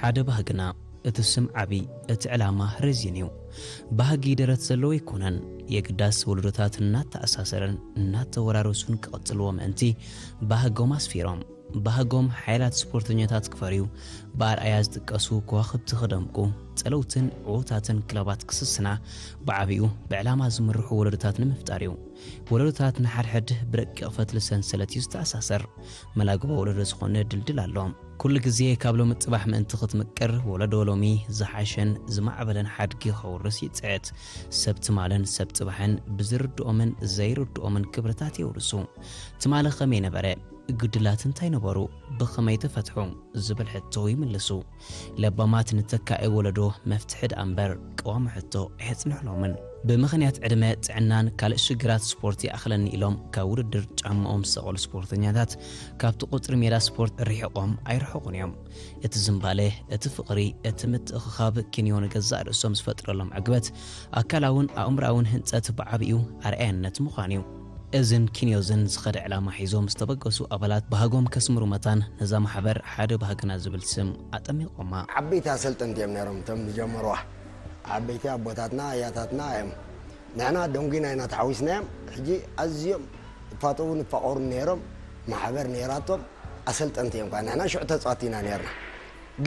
ሓደ ባህግና፣ እቲ ስም ዓቢ፣ እቲ ዕላማ ረዚን እዩ። ባህጊ ደረት ዘለዎ ኣይኮነን። የግዳስ ወለዶታት እናተኣሳሰረን እናተወራረሱን ክቕጽልዎ ምእንቲ፣ ባህጎም ኣስፊሮም። ባህጎም ሓይላት ስፖርተኛታት ክፈርዩ፣ ብኣርኣያ ዝጥቀሱ ከዋኽብቲ ክደምቁ፣ ጸለውትን ዕዉታትን ክለባት ክስስና፣ ብዓቢኡ ብዕላማ ዝምርሑ ወለዶታት ንምፍጣር እዩ። ወለዶታት ንሓድሕድ ብረቂቕ ፈትሊ ሰንሰለት እዩ ዝተኣሳሰር። መላግቦ ወለዶ ዝኾነ ድልድል ኣሎ። ኩሉ ግዜ ካብ ሎሚ ጽባሕ ምእንቲ ክትምቅር፣ ወለዶ ሎሚ ዝሓሸን ዝማዕበለን ሓድጊ ከውርስ ይጽዕት። ሰብ ትማልን ሰብ ጽባሕን ብዝርድኦምን ዘይርድኦምን ክብርታት የውርሱ። ትማሊ ከመይ ነበረ? ግድላት እንታይ ነበሩ? ብኸመይ ተፈትሑ? ዝብል ሕቶ ይምልሱ። ለባማት ንተካኢ ወለዶ መፍትሒ ደኣ እምበር ቀዋሚ ሕቶ ኣየጽንሕሎምን። ብምኽንያት ዕድመ፣ ጥዕናን ካልእ ሽግራት ስፖርት ይኣኽለኒ ኢሎም ካብ ውድድር ጫማኦም ዝሰቐሉ ስፖርተኛታት ካብቲ ቁጽሪ ሜዳ ስፖርት ርሒቖም ኣይርሕቑን እዮም። እቲ ዝምባለ፣ እቲ ፍቕሪ፣ እቲ ምትእኽኻብ ኪንዮ ንገዛእ ርእሶም ዝፈጥረሎም ዕግበት፣ ኣካላውን ኣእምሮኣውን ህንጸት ብዓቢኡ ኣርኣያነት ምዃን እዩ። እዝን ኪንዮዝን ዝኸደ ዕላማ ሒዞም ዝተበገሱ ኣባላት ባህጎም ከስምሩ መታን ነዛ ማሕበር ሓደ ባህግና ዝብል ስም ኣጠሚቖማ። ዓበይቲ ኣሰልጠንቲ እዮም ነይሮም እቶም ዝጀመርዋ። ዓበይቲ ኣቦታትና ኣያታትና እዮም። ንሕና ደንጒና ኢና ተሓዊስናዮም። ሕጂ ኣዝዮም ይፋጠዉ ንፋቐሩ ነይሮም። ማሕበር ነይራቶም። ኣሰልጠንቲ እዮም። ንሕና ሽዑ ተጻወቲ ኢና ነይርና።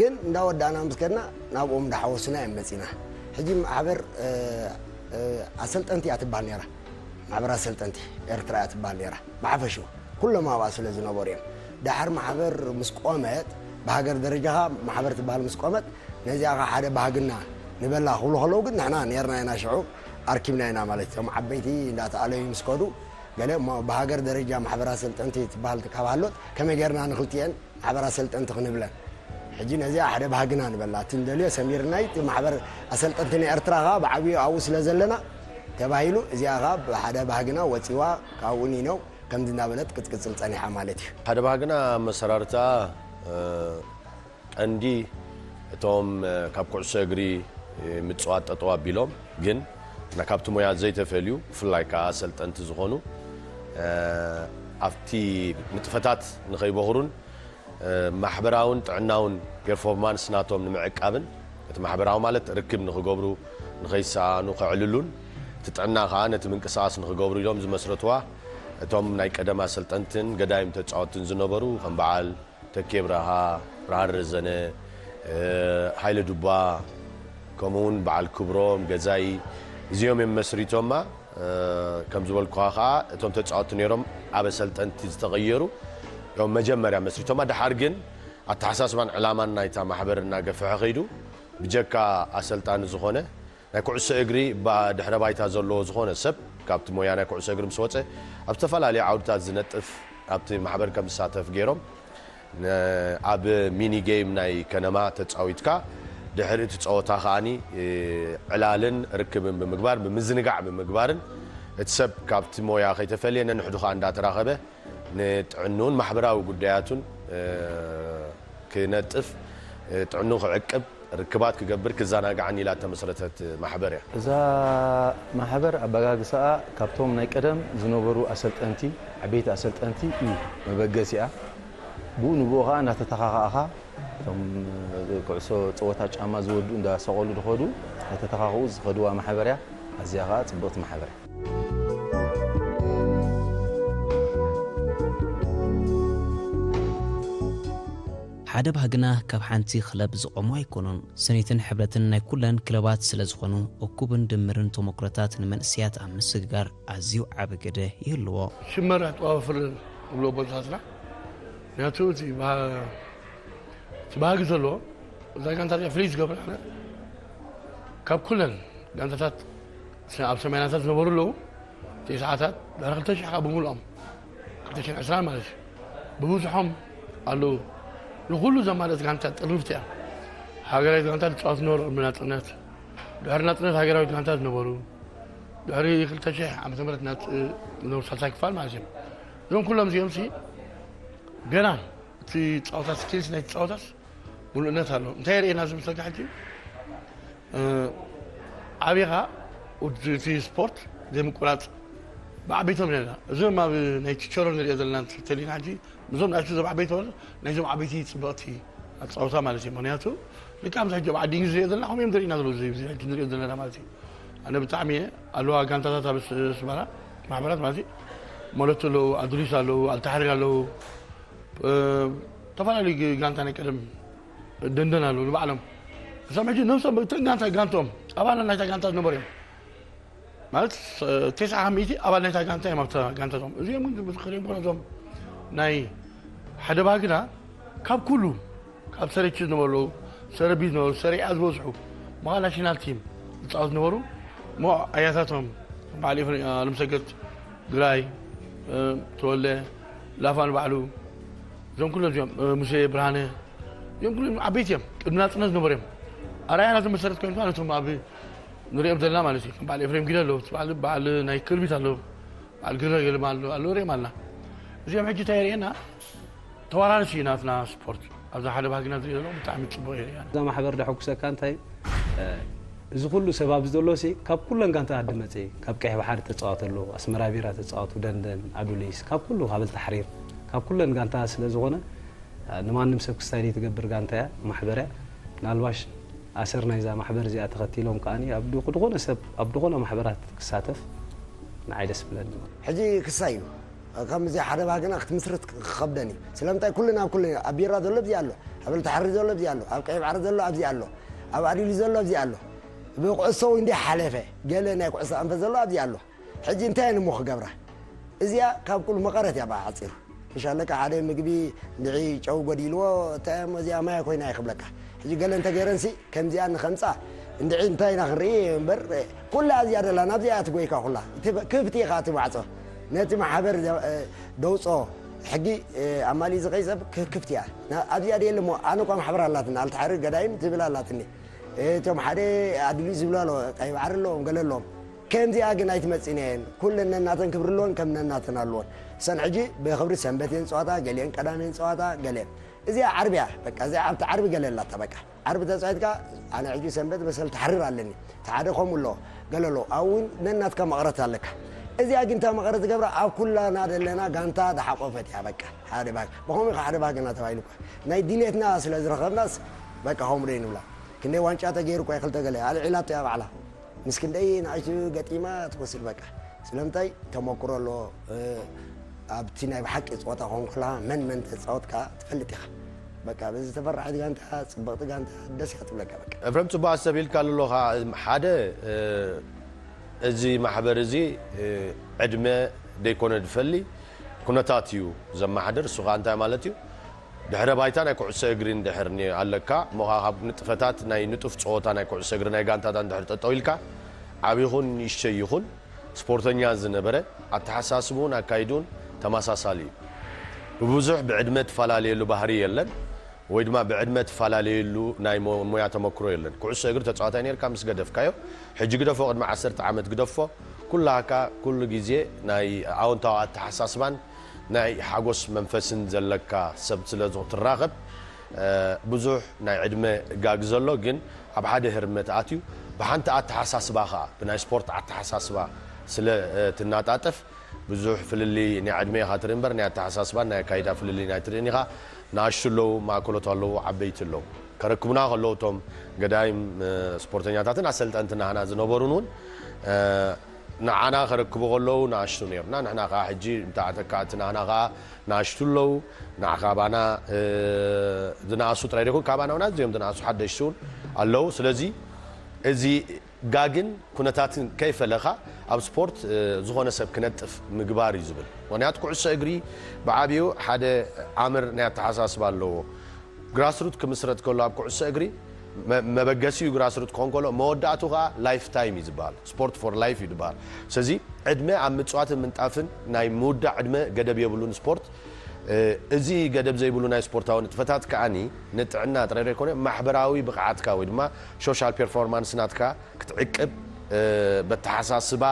ግን እንዳወዳእና ምስ ከድና ናብኦም እንዳሓወሱና እዮም መጺና። ሕጂ ማሕበር ኣሰልጠንቲ እያ ትበሃል ነይራ። ማሕበር ኣሰልጠንቲ ኤርትራ እያ ትበሃል ነይራ። ብሓፈሽኡ ኩሎም ኣብኣ ስለ ዝነበሩ እዮም። ድሓር ማሕበር ምስ ቆመት፣ ብሃገር ደረጃኻ ማሕበር ትበሃል ምስ ቆመት፣ ነዚኣ ኸ ሓደ ባህግና ንበላ ክብሉ ከለዉ ግን ንሕና ነይርና ኢና ሽዑ ኣርኪብና ኢና ማለት እዩ። እቶም ዓበይቲ እንዳተኣለዩ ምስ ከዱ ገለ እሞ ብሃገር ደረጃ ማሕበር ኣሰልጠንቲ ትበሃል ካብ ሃሎት ከመይ ጌርና ንክልቲኤን ማሕበር ኣሰልጠንቲ ክንብለን። ሕጂ ነዚኣ ሓደ ባህግና ንበላ። እቲ ንደልዮ ሰሚርናይ፣ እቲ ማሕበር ኣሰልጠንቲ ናይ ኤርትራ ኸኣ ብዓብዩ ኣብኡ ስለ ዘለና ተባሂሉ፣ እዚኣ ኸኣ ብሓደ ባህግና ወጺዋ፣ ካብኡ ኒነው ከምዚ እናበለት ክትቅጽል ጸኒሓ ማለት እዩ። ሓደ ባህግና መሰራርታ፣ እ፣ ቀንዲ እቶም፣ እ፣ ካብ ኩዕሶ እግሪ፣ እ፣ ምጽዋት ጠጠው ኣቢሎም፣ ግን ና-፣ ካብቲ ሞያ ዘይተፈልዩ፣ ብፍላይ ከኣ ኣሰልጠንቲ ዝኾኑ፣ እ፣ ኣብቲ ንጥፈታት ንኸይበኹሩን፣ እ፣ ማሕበራውን ጥዕናውን ፔርፎርማንስ ናቶም ንምዕቃብን፣ እቲ ማሕበራዊ ማለት ርክብ ንኽገብሩ፣ ንኸይሰኣኑ፣ ከዕልሉን፣ እቲ ጥዕና ከኣ ነቲ ምንቅስቓስ ንኽገብሩ ኢሎም ዝመስረትዋ፣ እቶም ናይ ቀደም ኣሰልጠንትን ገዳይም ተጻወትን ዝነበሩ፣ ከም በዓል ተኬ ብርሃ፣ ብርሃን ረዘነ፣ እ፣ ሃይለ ዱባ፣ ከምኡ እውን በዓል ክብሮም ገዛኢ፣ እዚኦም እዮም መስሪቶማ። እ፣ ከም ዝበልኩኻ ኸዓ፣ እቶም ተጻወትቲ ነይሮም ኣብ ኣሰልጠንቲ ዝተቐየሩ እዮም መጀመርያ መስሪቶማ። ደሓር ግን ኣተሓሳስባን ዕላማን ናይታ ማሕበር እናገፍሐ ኸይዱ፣ ብጀካ ኣሰልጣኒ ዝኾነ ናይ ኩዕሶ እግሪ ባ-፣ ድሕረ ባይታ ዘለዎ ዝኾነ ሰብ ካብቲ ሞያ ናይ ኩዕሶ እግሪ ምስ ወጸ፣ ኣብ ዝተፈላለዩ ዓውድታት ዝነጥፍ፣ ኣብቲ ማሕበር ከም ዝሳተፍ ገይሮም፣ ን-፣ ኣብ ሚኒ ጌም ናይ ከነማ ተጻዊትካ፣ ድሕሪ እቲ ጸወታ ከኣኒ፣ እ፣ ዕላልን ርክብን ብምግባር፣ ብምዝንጋዕ ብምግባርን፣ እቲ ሰብ ካብቲ ሞያ ከይተፈልየ ነንሕዱ ከኣ እንዳተራኸበ ንጥዕንኡን ማሕበራዊ ጉዳያቱን፣ እ፣ ክነጥፍ፣ እ፣ ጥዕንኡ ክዕቅብ፣ ርክባት ክገብር፣ ክዘናጋዕን ኢላ እተመስረተት ማሕበር እያ። እዛ ማሕበር ኣበጋግሳኣ ካብቶም ናይ ቀደም ዝነበሩ ኣሰልጠንቲ፣ ዓበይቲ ኣሰልጠንቲ እዩ መበገሲኣ። ብኡ ንብኡ ኸዓ እናተተኻኻእኻ፣ እቶም ኩዕሶ ጸወታ ጫማ ዝወድኡ እንዳሰቐሉ ዝኸዱ፣ እናተተኻኽኡ ዝኸድዋ ማሕበር እያ። ኣዝያ ኸዓ ጽብቕቲ ማሕበር እያ። ሓደ ባህግና ካብ ሓንቲ ክለብ ዝቖሙ ኣይኮኑን። ስኒትን ሕብረትን ናይ ኩለን ክለባት ስለ ዝኾኑ፣ እኩብን ድምርን ተሞክሮታት ንመንእሰያት ኣብ ምስግጋር ኣዝዩ ዓቢ ግደ ይህልዎ። ሽመር ኣጠዋፍርን ዝብሎ ኣቦታትና፣ ምክንያቱ እቲ ባህ-፣ እቲ ባህጊ ዘለዎ፣ እዛ ጋንታ እዚኣ ፍልይ ዝገብራ፣ ካብ ኩለን ጋንታታት ኣብ ሰማይናታት ዝነበሩ ኣለዉ፣ እቲ ሰዓታት ድሕሪ ክልተ ሽሕ ካብ ብምልኦም፣ ክልተ ሽሕን ዕስራን ማለት እዩ፣ ብብዝሖም ኣለዉ። ንኹሉ ዘማልእት ጋንታ ጥርንፍቲ እያ። ሃገራዊት ጋንታ ትጻወት ዝነበሩ ቅድሚ ናጽነት፣ ድሕሪ ናጽነት ሃገራዊት ጋንታ ዝነበሩ፣ ድሕሪ ክልተ ሽሕ ዓመተ ምህረት ናጽ-፣ ዝነበሩ ሳልሳይ ክፋል ማለት እዩ። እዞም ኩሎም እዚኦም ሲ ገና እቲ ጸወታ፣ ስኪልስ ናይቲ ጸወታስ ምሉእነት ኣሎ። እንታይ የርእየና እዚ ምስለካ ሕጂ? እ፣ ዓቢኻ ውድ-፣ እቲ ስፖርት ዘይምቁራጽ ብዓበይቶም ነና። እዞም ኣብ ናይ ቲቸሮ ንሪኦ ዘለና እንተሊና ሕጂ፣ እዞም ናይዞም ዓበይቲ ወለዶ፣ ናይዞም ዓበይቲ ጽብቕቲ ፃውታ ማለት እዩ። ምክንያቱ ልክም ሕጂ ኣብ ዓዲ እንግሊዝ ዝሪኦ ዘለና ከምኡ እዮም ዝሪእና ዘለዉ፣ እዚ ሕጂ ንሪኦ ዘለና ማለት እዩ። ኣነ ብጣዕሚ እየ ኣለዋ ጋንታታት ኣብ ኣስመራ ማሕበራት ማለት እዩ። መለቱ ኣለዉ፣ ኣዱሊስ ኣለዉ፣ ኣልታሕሪር ኣለዉ፣ ዝተፈላለዩ ጋንታ ናይ ቀደም ደንደን ኣለዉ ንባዕሎም። እሶም ሕጂ ነብሶም እተን ጋንታ ጋንቶም ኣባላት ናይታ ጋንታ ዝነበሩ እዮም። ማለት ተስዓ ካብ ሚእቲ ኣባል ናይታ ጋንታ እዮም ኣብታ ጋንታቶም። እዚኦም ግን ብዙሕ ክሪኦም ኮነ እዞም ናይ ሓደ ባህግና ካብ ኩሉ ካብ ሰረች ዝነበሩ ሰረቢ ዝነበሩ ሰሪዓ ዝበዝሑ መኻ ናሽናል ቲም ዝፃወት ዝነበሩ እሞ ኣያታቶም በዓል ኤፍሬም ኣለምሰገድ ግራይ ተወለ ላፋን ባዕሉ እዞም ኩሎም እዚኦም ሙሴ ብርሃነ እዚኦም ኩሎም ዓበይቲ እዮም። ቅድሚ ናፅነት ዝነበሩ እዮም። ኣርኣያ ናተመሰረት ኮይኑ ነቶም ኣብ ንሪኦም ዘለና ማለት እዩ። በዓል ኤፍሬም ጊደ ኣለዉ፣ በዓል በዓል ናይ ክርቢት ኣለዉ፣ በዓል ግረ ገልማ ኣለዉ ኣለዉ ሪኦም ኣለና። እዚኦም ሕጂ እንታይ የርእየና? ተወራርሲ እዩ ናትና ስፖርት። ኣብዛ ሓደ ባህግና ዝሪኦ ዘለኹ ብጣዕሚ ፅቡቕ የርእየና። እዛ ማሕበር ደሐጉሰካ እንታይ እዩ? እዚ ኩሉ ሰብ ኣብዚ ዘሎ ሲ ካብ ኩለን ጋንታታት ድመፀ እዩ። ካብ ቀይሕ ባሕሪ ተፃወቱ ኣለዉ፣ ኣስመራ ቢራ ተፃወቱ፣ ደንደን፣ ኣዱሊስ፣ ካብ ኩሉ ካብ ኣልታሕሪር ካብ ኩለን ጋንታታት ስለ ዝኾነ ንማንም ሰብ ክስታይ ዘይትገብር ጋንታ እያ፣ ማሕበር እያ። ምናልባሽ ኣሰር ናይዛ ማሕበር እዚኣ ተኸቲሎም ከኣ ኣብ ዝኾነ ሰብ ኣብ ዝኾነ ማሕበራት ክሳተፍ ንዓይ ደስ ብለኒ። ሕጂ ክሳይ እዩ። ከምዚ ሓደ ባህግና ክትምስርት ክኸብደን እዩ። ስለምንታይ ኩልና ኣብ ኩሉ ኣብ ቢራ ዘሎ ኣብዚ ኣሎ፣ ኣብ ኣልታሕሪ ዘሎ ኣብዚ ኣሎ፣ ኣብ ቀይ ባሕሪ ዘሎ ኣብዚ ኣሎ፣ ኣብ ኣዲሊ ዘሎ ኣብዚ ኣሎ። ብኩዕሶ እውን እንዲያ ሓለፈ ገለ ናይ ኩዕሶ ኣንፈት ዘሎ ኣብዚ ኣሎ። ሕጂ እንታይ እሞ ክገብራ? እዚኣ ካብ ኩሉ መቐረት እያ ብሓፂሩ። ምሽ ኣለካ ሓደ ምግቢ እንድዒ ጨው ጎዲልዎ እንታይ እሞ እዚኣ ማያ ኮይና ይኽብለካ። ሕጂ ገለ እንተገይረንሲ ከምዚኣ ንኸምፃ እንድዒ እንታይ ኢና ክንርኢ እምበር ኩላ ኣብዚኣ ደላ ናብዚኣ ትጎይካ ኩላ እቲ በ- ክፍቲ ኢኻ እቲ ማዕፆ ነቲ ማሕበር ዘ- እ፣ ደውፆ ሕጊ እ፣ ኣማሊ ዝኸይ ሰብ ክ- ክፍቲ እያ ና- ኣብዚኣ ደየለ እሞ ኣነ እኳ ማሕበር ኣላትና ኣልትሓሪ ገዳይም ትብል ኣላትኒ እቶም ሓደ ኣድልዩ ዝብሉ ኣለዎ ቀይ ባዕሪ ኣለዎም ገለ ኣለዎም ከምዚኣ ግን ኣይትመፅእን እየን። ኩለን ነናተን ክብሪ ኣለወን ከም ነናተን ኣለወን። እሰን ሕጂ ብክብሪ ሰንበት እየን ፀዋታ፣ ገሊአን ቀዳም እየን ፀዋታ፣ ገሊአን እዚኣ ዓርቢ እያ። በቃ እዚኣ ኣብቲ ዓርቢ ገለ ኣላታ በቃ ዓርቢ ተፃዊትካ ኣነ ሕጂ ሰንበት መሰል ተሓርር ኣለኒ። እቲ ሓደ ከምኡ ኣሎ ገለ ኣሎ ኣብኡ እውን ነናትካ መቕረት ኣለካ። እዚኣ ግን እታ መቕረት ዝገብራ ኣብ ኩላና ዘለና ጋንታ ዝሓቆፈት እያ። በቃ ሓደ ባግ ብኸምኡ ኢኻ ሓደ ባግ እናተባሂሉ እኳ ናይ ድሌትና ስለ ዝረኸብናስ በቃ ከምኡ ዶ ንብላ። ክንደይ ዋንጫ ተገይሩ እኳ ክልተ ገለ ኣልዒላቶ እያ ባዕላ። ምስ ክንደይ ንኣሽቱ ገጢማ ትወስድ በቃ። ስለምንታይ ተመክሮ ኣለዎ። እ፣ ኣብቲ ናይ ብሓቂ ፀወታ ክኸውን ከለኻ መን መን ተፃወትካ ትፈልጥ ኢኻ። በቃ በዚ ተፈራሒት ጋንታ ፅብቕቲ ጋንታ ደስ እያ ትብለካ በቃ። ኤፍሬም ጽቡቕ ኣስተብሂልካ ኣለኻ። ሓደ እ፣ እዚ ማሕበር እዚ እ፣ ዕድመ ደይኮነ ዝፈሊ ኩነታት እዩ ዘመሓድር። እሱ ኸኣ እንታይ ማለት እዩ? ድሕረ ባይታ ናይ ኩዕሶ እግሪ እንድሕር ኒ- ኣለካ እሞ ኸዓ ካብ ንጥፈታት ናይ ንጡፍ ፀወታ ናይ ኩዕሶ እግሪ ናይ ጋንታታት እንድሕር ጠጠው ኢልካ ዓብ ይኹን ንእሽተይ ይኹን ስፖርተኛ ዝነበረ ኣተሓሳስብኡን ኣካይድኡን ተመሳሳሊ እዩ። ብብዙሕ ብዕድመ ትፈላለየሉ ባህሪ የለን ወይ ድማ ብዕድመ ትፈላለየሉ ናይ ሞ- ሞያ ተመክሮ የለን። ኩዕሶ እግሪ ተፃዋታይ ነርካ ምስ ገደፍካዮ ሕጂ ግደፎ ቅድሚ ዓሰርተ ዓመት ግደፎ ኩላካ ኩሉ ግዜ ናይ ኣወንታዊ ኣተሓሳስባን ናይ ሓጎስ መንፈስን ዘለካ ሰብ ስለ ትራኸብ ብዙሕ ናይ ዕድመ ጋግ ዘሎ ግን ኣብ ሓደ ህርመት ኣትዩ ብሓንቲ ኣተሓሳስባ ከዓ ብናይ ስፖርት ኣተሓሳስባ ስለ ትናጣጠፍ ብዙሕ ፍልልይ ናይ ዕድመ ኢኻ ትርኢ እምበር ናይ ኣተሓሳስባን ናይ ኣካይዳ ፍልልይ ናይ ትርእን ኢኻ። ንኣሽቱ ኣለዉ፣ ማእከሎት ኣለዉ፣ ዓበይቲ ኣለዉ። ከረክቡና ከለዉ እቶም ገዳይም ስፖርተኛታትን ኣሰልጠንቲ ናህና ዝነበሩን እውን ንዓና ከረክቡ ከለዉ ንኣሽቱ ነይርና። ንሕና ከዓ ሕጂ እንተዓተካ እቲ ናህና ከዓ ንኣሽቱ ኣለዉ። ንዓኻ ባና ዝነኣሱ ጥራይ ደይኮን ካባና እውን ኣዝዮም ዝነኣሱ ሓደሽቲ እውን ኣለዉ። ስለዚ እዚ ጋግን ኩነታትን ከይፈለኻ ኣብ ስፖርት ዝኾነ ሰብ ክነጥፍ ምግባር እዩ ዝብል። ምክንያቱ ኩዕሶ እግሪ ብዓብዩ ሓደ ኣምር ናይ ኣተሓሳስባ ኣለዎ። ግራስሩት ክምስረት ከሎ ኣብ ኩዕሶ እግሪ መበገሲኡ ግራስሩት ክኾን ከሎ መወዳእቱ ከዓ ላይፍ ታይም እዩ ዝበሃል። ስፖርት ፎር ላይፍ እዩ ዝበሃል። ስለዚ ዕድመ ኣብ ምፅዋትን ምንጣፍን ናይ ምውዳእ ዕድመ ገደብ የብሉን ስፖርት። እዚ ገደብ ዘይብሉ ናይ ስፖርታዊ ንጥፈታት ከዓኒ ንጥዕና ጥራይ ዘይኮነ ማሕበራዊ ብቕዓትካ ወይ ድማ ሶሻል ፐርፎርማንስ ናትካ ክትዕቅብ በተሓሳስባ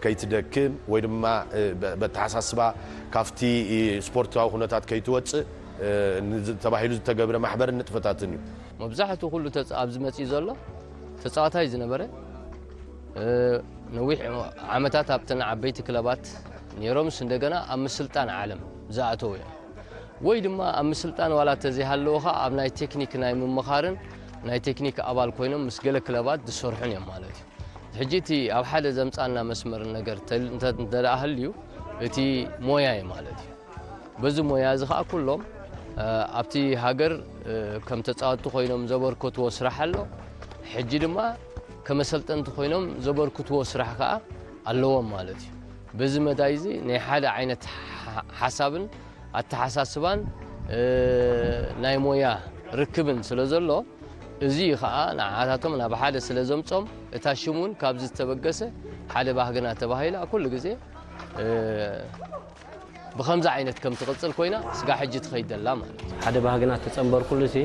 ከይትደክም ወይ ድማ በተሓሳስባ ካብቲ ስፖርታዊ ኩነታት ከይትወፅእ ተባሂሉ ዝተገብረ ማሕበርን ንጥፈታትን እዩ። መብዛሕትኡ ኩሉ ኣብዚ መፅኡ ዘሎ ተፃዋታይ ዝነበረ ነዊሕ ዓመታት ኣብተን ዓበይቲ ክለባት ነይሮምስ እንደገና ኣብ ምስልጣን ዓለም ዝኣተው እዮም። ወይ ድማ ኣብ ምስልጣን ዋላ ተዘይሃለዉ ኸኣ ኣብ ናይ ቴክኒክ ናይ ምምኻርን ናይ ቴክኒክ ኣባል ኮይኖም ምስ ገለ ክለባት ዝሰርሑን እዮም ማለት እዩ። ሕጂ እቲ ኣብ ሓደ ዘምጻና መስመር ነገር ተል-፣ እንተ-፣ እንተ ደኣ ሃልዩ እቲ ሞያ እዩ ማለት እዩ። በዚ ሞያ እዚ ኸኣ ኩሎም፣ እ፣ ኣብቲ ሃገር፣ እ፣ ከም ተጻወትቲ ኮይኖም ዘበርከትዎ ስራሕ ኣሎ። ሕጂ ድማ ከም ኣሰልጠንቲ ኮይኖም ዘበርክትዎ ስራሕ ከኣ ኣለዎም ማለት እዩ። በዚ መዳይ እዚ ናይ ሓደ ዓይነት ሓ-፣ ሓሳብን ኣተሓሳስባን፣ እ፣ ናይ ሞያ ርክብን ስለ ዘሎ፣ እዚ ኸኣ ንዓታቶም ናብ ሓደ ስለ ዘምጾም፣ እታ ሽም እውን ካብዚ ዝተበገሰ ሓደ ባህግና ተባሂላ ኩሉ ግዜ፣ እ፣ ብኸምዚ ዓይነት ከም ትቕጽል ኮይና ስጋ ሕጂ ትኸይድ ዘላ ማለት እዩ። ሓደ ባህግና ተጸንበርኩሉ ሲ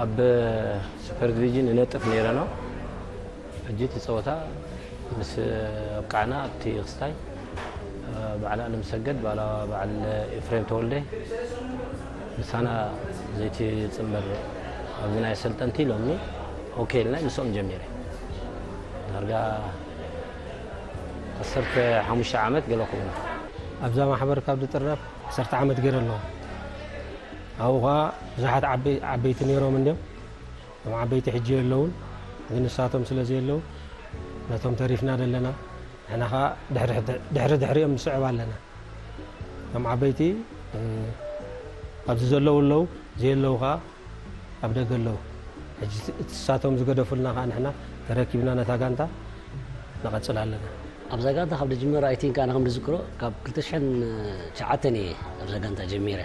ኣብ ሱፐር ዲቪዥን እነጥፍ ነይረ ነው። ሕጂ እቲ ጸወታ ምስ ኣብቃዕና ኣብቲ ክስታይ፣ እ፣ በዓል ኣለምሰገድ፣ በዓል፣ በዓል ኤፍሬም ተወልደ፣ ምሳና ዘይትጽንበር ኣብዚ ናይ ኣሰልጠንቲ ኢሎምኒ፣ ኦኬ ኢልና ምስኦም ጀሚረ። ዳርጋ ዓሰርተ ሓሙሽተ ዓመት ገለ ክኸውን። ኣብዛ ማሕበር ካብ ዝጥረፍ ዓሰርተ ዓመት ገይረ ኣለኹ። ኣብኡ ኸኣ ብዙሓት ዓበይ-፣ ዓበይቲ ነይሮም እንድዮም። እቶም ዓበይቲ ሕጂ የለውን፣ ግን ንሳቶም ስለ ዘየለዉ ነቶም ተሪፍና ዘለና። ንሕና ኸኣ ድሕሪ፣ ድሕሪ ድሕሪኦም ንስዕብ ኣለና። እቶም ዓበይቲ፣ እ፣ ኣብዚ ዘለዉ ኣለዉ፣ ዘየለዉ ኸኣ ኣብ ደገ ኣለዉ። ሕጂ እቲ ንሳቶም ዝገደፉልና ኸኣ ንሕና ተረኪብና ነታ ጋንታ ነቐጽል ኣለና። ኣብዛ ጋንታ ካብ ዝጅመር፣ ኣይ ቲንክ፣ ኣነ ከም ዝዝክሮ ካብ ክልተ ሽሕን ትሽዓተን እየ ኣብዛ ጋንታ ጀሚረ።